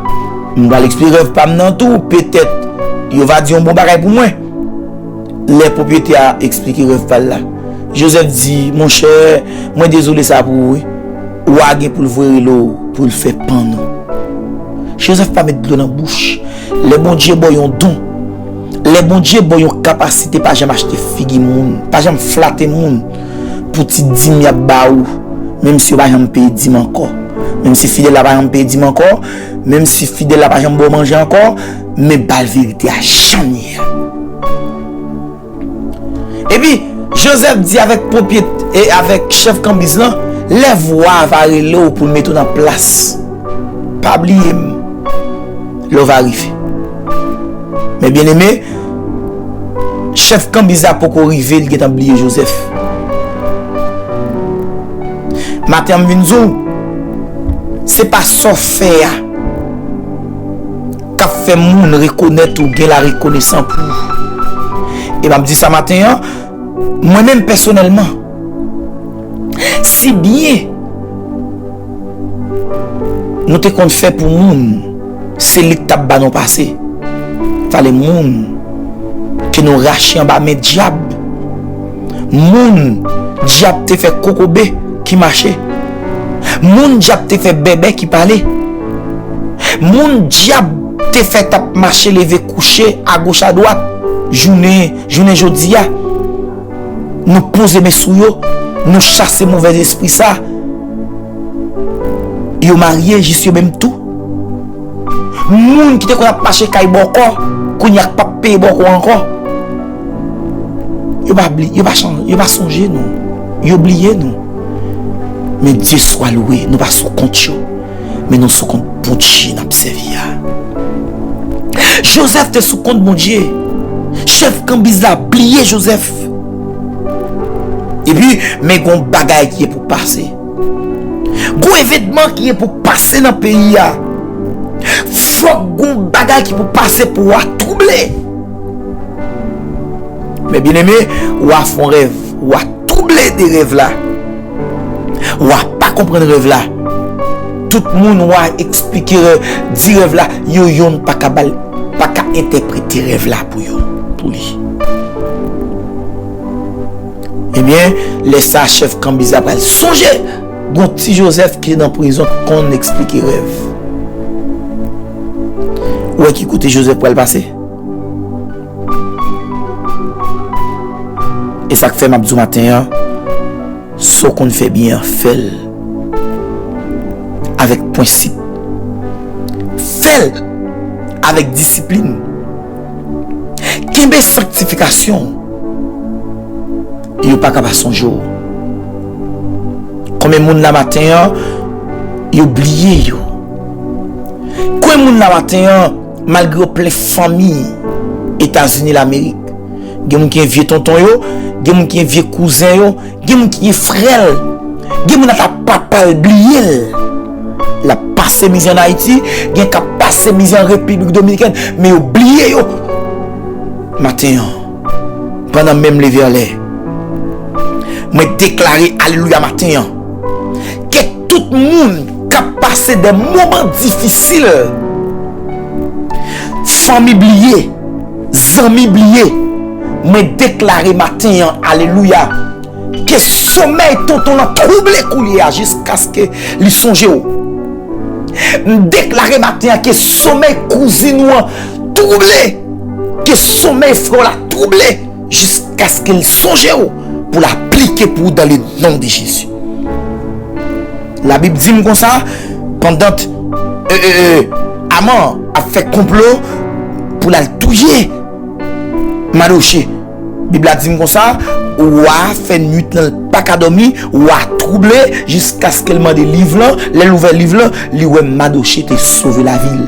m pral eksplike rèv pa m nan tou, petèt yo va di yon bon bagay pou mwen." Lè pwopriyetè a eksplike rèv pa l la, Jozèf di, "Monchè, mwen dezole sa pou ou, wi. Wa gen pou l voye rele w pou l fè pann ou." Jozèf pa met dlo nan bouch. Lè Bondye ba w yon don, lè Bondye ba w yon kapasite, pa janm achte figi moun, pa janm flate moun pou ti dim y ap ba ou, menm si yo pa janm peye dim ankò, menm si fidèl la pa janm peye dim ankò, menm si fidèl la pa janm ba w manje ankò, men ba l verite a jan l ye a. Epi, Jozèf di avèk pwopyet-, e avèk chèf kanbiz lan, "Lè wa a va rele w pou l mete w nan plas, pa bliye m lè w va rive." Men byeneme, chèf kanbiz la poko rive, li gentan bliye Jozèf. Maten an, m vin di w, se pa sa w fè a k ap fè moun rekonèt ou gen larekonesan pou ou. E m ap di sa maten an, mwen menm pèsonèlman, si byen nou te konn fè pou moun, se li k t ap ba nou pase. Sa vle moun ke nou rache anba men dyab. Moun dyab te fè kokobe ki mache. Moun dyab te fè bèbè ki pale. Moun dyab te fè t ap mache leve kouche agoch adwat. Jounen, jounen jodi a, nou poze men sou yo, nou chase movèzespri sa. Yo marye jis yo menm tou. Moun ki te konn ap mache kay bòkò, kounye a k p ap peye bòkò ankò. Yo pa bli-, yo pa chan-, yo pa sonje nou. Yo bliye nou. Men Dye swa lwe, nou pa sou kont yo. Men nou sou kont Bondye n ap sèvi a. Jozèf te sou kont Bondye. Chèf kanbiz la bliye Jozèf. Epi, men gon bagay ki gen pou pase. Gon evènman ki gen pou pase nan peyi a. Fòk gon bagay ki pou pase pou w a twouble. Men byeneme, w a fè yon rèv, w a twouble de rèv la. W a pa konprann rèv la. Tout moun w a eksplike rèv, di rèv la, yo yonn pa ka ba l, pa ka entèprete rèv la pou yo, pou li. Ebyen, lè sa a, chèf kanbiz la pral sonje gon ti Jozèf ki te nan prizon k konn eksplike rèv. Ou wè ki kote Jozèf pral pase? E sa k fè m ap di w maten an, sa w konn fè byen an, fè l avèk prensip. Fè l avèk disiplin. Kenbe sanktifikasyon w. Yo pa ka pa sonje w. Konbyen moun la maten an, yo bliye yo? Konbyen moun la maten an, malgre yo plen fanmi Etazini Lamerik, gen moun ki gen vye tonton yo, gen moun ki gen vye kouzen yo, gen moun ki gen frè l, gen moun ata papa l bliye l. L ap pase mizè ann Ayiti, gen k ap pase mizè an Repiblik Dominikèn, men yo bliye yo. Maten an, pandan menm leve anlè, mwen deklare alelouya maten an. Ke tout moun k ap pase de moman difisil, fanmi bliye, zanmi bliye, mwen deklare maten an, alelouya, ke somèy tonton lan twouble koulye a jiskaske li sonje w. M deklare maten an ke somèy kouzin ou an twouble, ke somèy frè w la twouble jiskaske l sonje w pou l aplike pou ou dans le nom de Jésus. Labib di m konsa, pandan, e, e, e, Aman ap fè konplo pou l al touye Madoche. Bib la di m konsa, wa a fè nwit lan l pa ka dòmi, wa a twouble jiskaske l mande liv lan. Lè l ouvè liv lan, li wè Madoche te sove lavi l.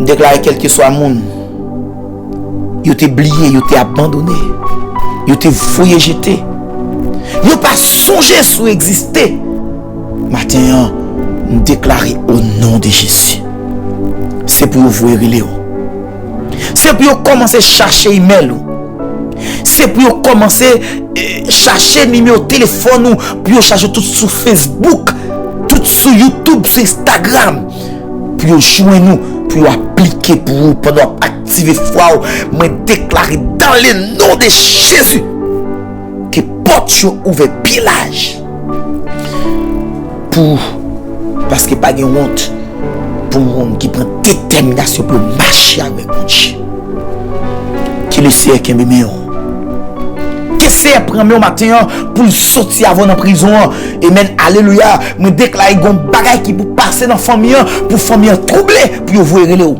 M deklare kèlkeswa moun yo te bliye, yo te abandone, yo te voye jete, yo pa sonje si w egziste. Maten an, m deklare o non de Jezi, se pou yo voye rele w. Se pou yo kòmanse chache imèl ou. Se pou yo kòmanse, eh, chache nimewo telefòn ou, pou yo chache tout sou Facebook, tout sou YouTube, sou Instagram, pou yo jwenn ou, pou yo aplike pou ou pandan w ap aktive fwa w. Mwen deklare dans le nom de Jésus ke pòt yo ouvè byen laj pou ou, paske pa gen wont pou moun ki pran detèminasyon pou yo mache avèk Bondye. Ke Lesenyè kenbe men w. Ke Senyè pran men w maten an pou l soti avè w nan prizon an. Amen, alelouya. Mwen deklare gen yon bagay ki pou pase nan fanmi an, pou fanmi an twouble, pou yo voye rele w.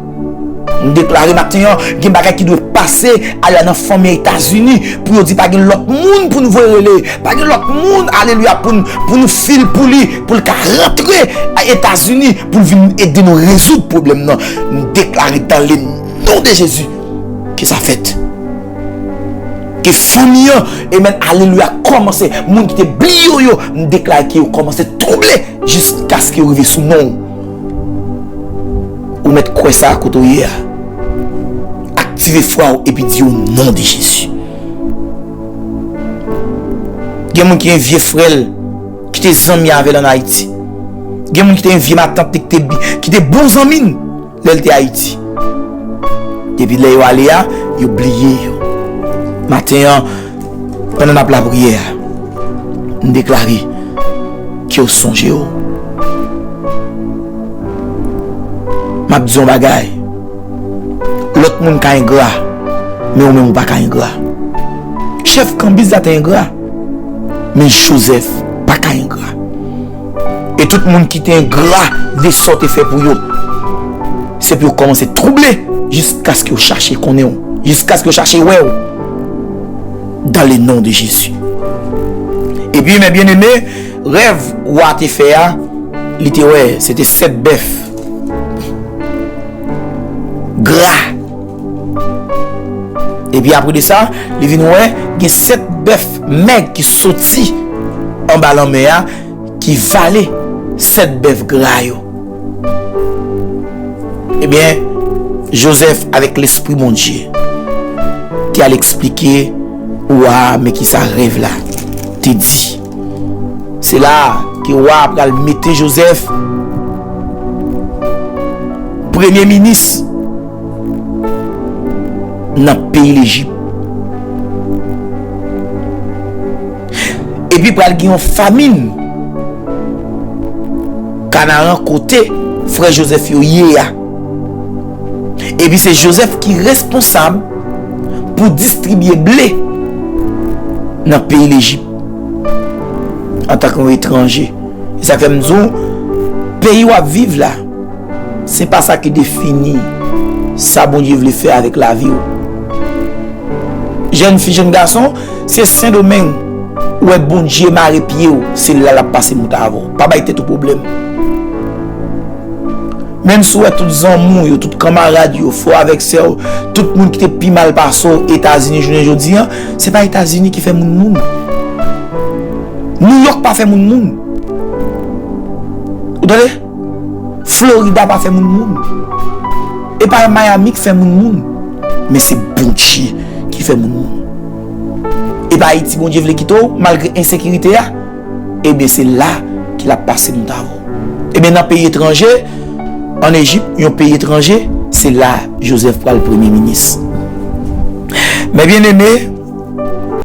M deklare maten an, gen bagay ki dwe pase, alelouya, nan fanmi Etazini, pou yo di pa gen lòt moun pou nou voye rele, pa gen lòt moun, alelouya, pou n, pou nou fil pou li, pou l ka rantre a Etazini, pou l vin ede nou rezoud pwoblèm nan. M deklare dans le nom de Jésus ke sa fèt. Ke fanmi an, amen, alelouya, kòmanse, moun ki te bliye w yo, m deklare ke yo kòmanse twouble jiskaske yo rive sou non w. Ou mèt kwè sa kote w ye a. Aktive fwa w epi di, "O non de Jezi." Gen moun ki envye frè l, ki te zanmi avè l ann Ayiti. Gen moun ki te envye matant li ki te bi-, ki te bon zanmi l lè l te Ayiti. Depi lè yo ale a, yo bliye yo. Maten an, pandan n ap lapriyè a, m deklare ke w sonje yo. M ap di yon bagay. Lòt moun ka engra, men ou menm ou pa ka engra. Chèf kanbis la te engra, men Jozèf pa ka engra. E tout moun ki te engra de sa w te fè pou yo, se pou yo kòmanse twouble jiskaske yo chache konnen w, jiskaske yo chache wè w. Dans le nom de Jésus. Epi, mes bien-aimés, rèv wa te fè a, li te wè, se te sèt bèf gra. Epi apre de sa, li vin wè, gen sèt bèf mèg ki soti anba lanmè a, ki vale sèt bèf gra yo. Ebyen, Jozèf, avèk Lespri Bondye, te al eksplike wa a men kisa rèv la te di. Se la a ke wa a pral mete Jozèf premye minis nan peyi Lejip. Epi pral gen yon famin Kanaran kote frè Jozèf yo ye a. Epi se Jozèf ki responsab pou distribye ble nan peyi Lejip antanke yon etranje. E sa k fè m di w, peyi w ap viv la, se pa sa ki defini sa Bondye vle fè avèk lavi w. Jèn fi, jèn gason, se Sendomeng ou wè Bondye mare pye w, se la l ap pase mout avè w. Pa bay tèt ou pwoblèm. Menm si w wè tout zanmi w yo, tout kanmarad yo, frè w avèk sè w, tout moun ki te pi mal pase w Etazini jounen jodi a, se pa Etazini ki fè moun moun. Nouyòk pa fè moun moun. Ou tande? Florida pa fè moun moun. E pa Miami ki fè moun moun. Men se Bondye ki fè moun moun. E pa Ayiti Bondye vle kite w, malgre ensekirite a. Ebyen, se la ke l ap pase mout avè w. Ebyen, nan peyi etranje, ann Ejip, yon peyi etranje, se la Jozèf pral premye minis. Mes bien-aimés,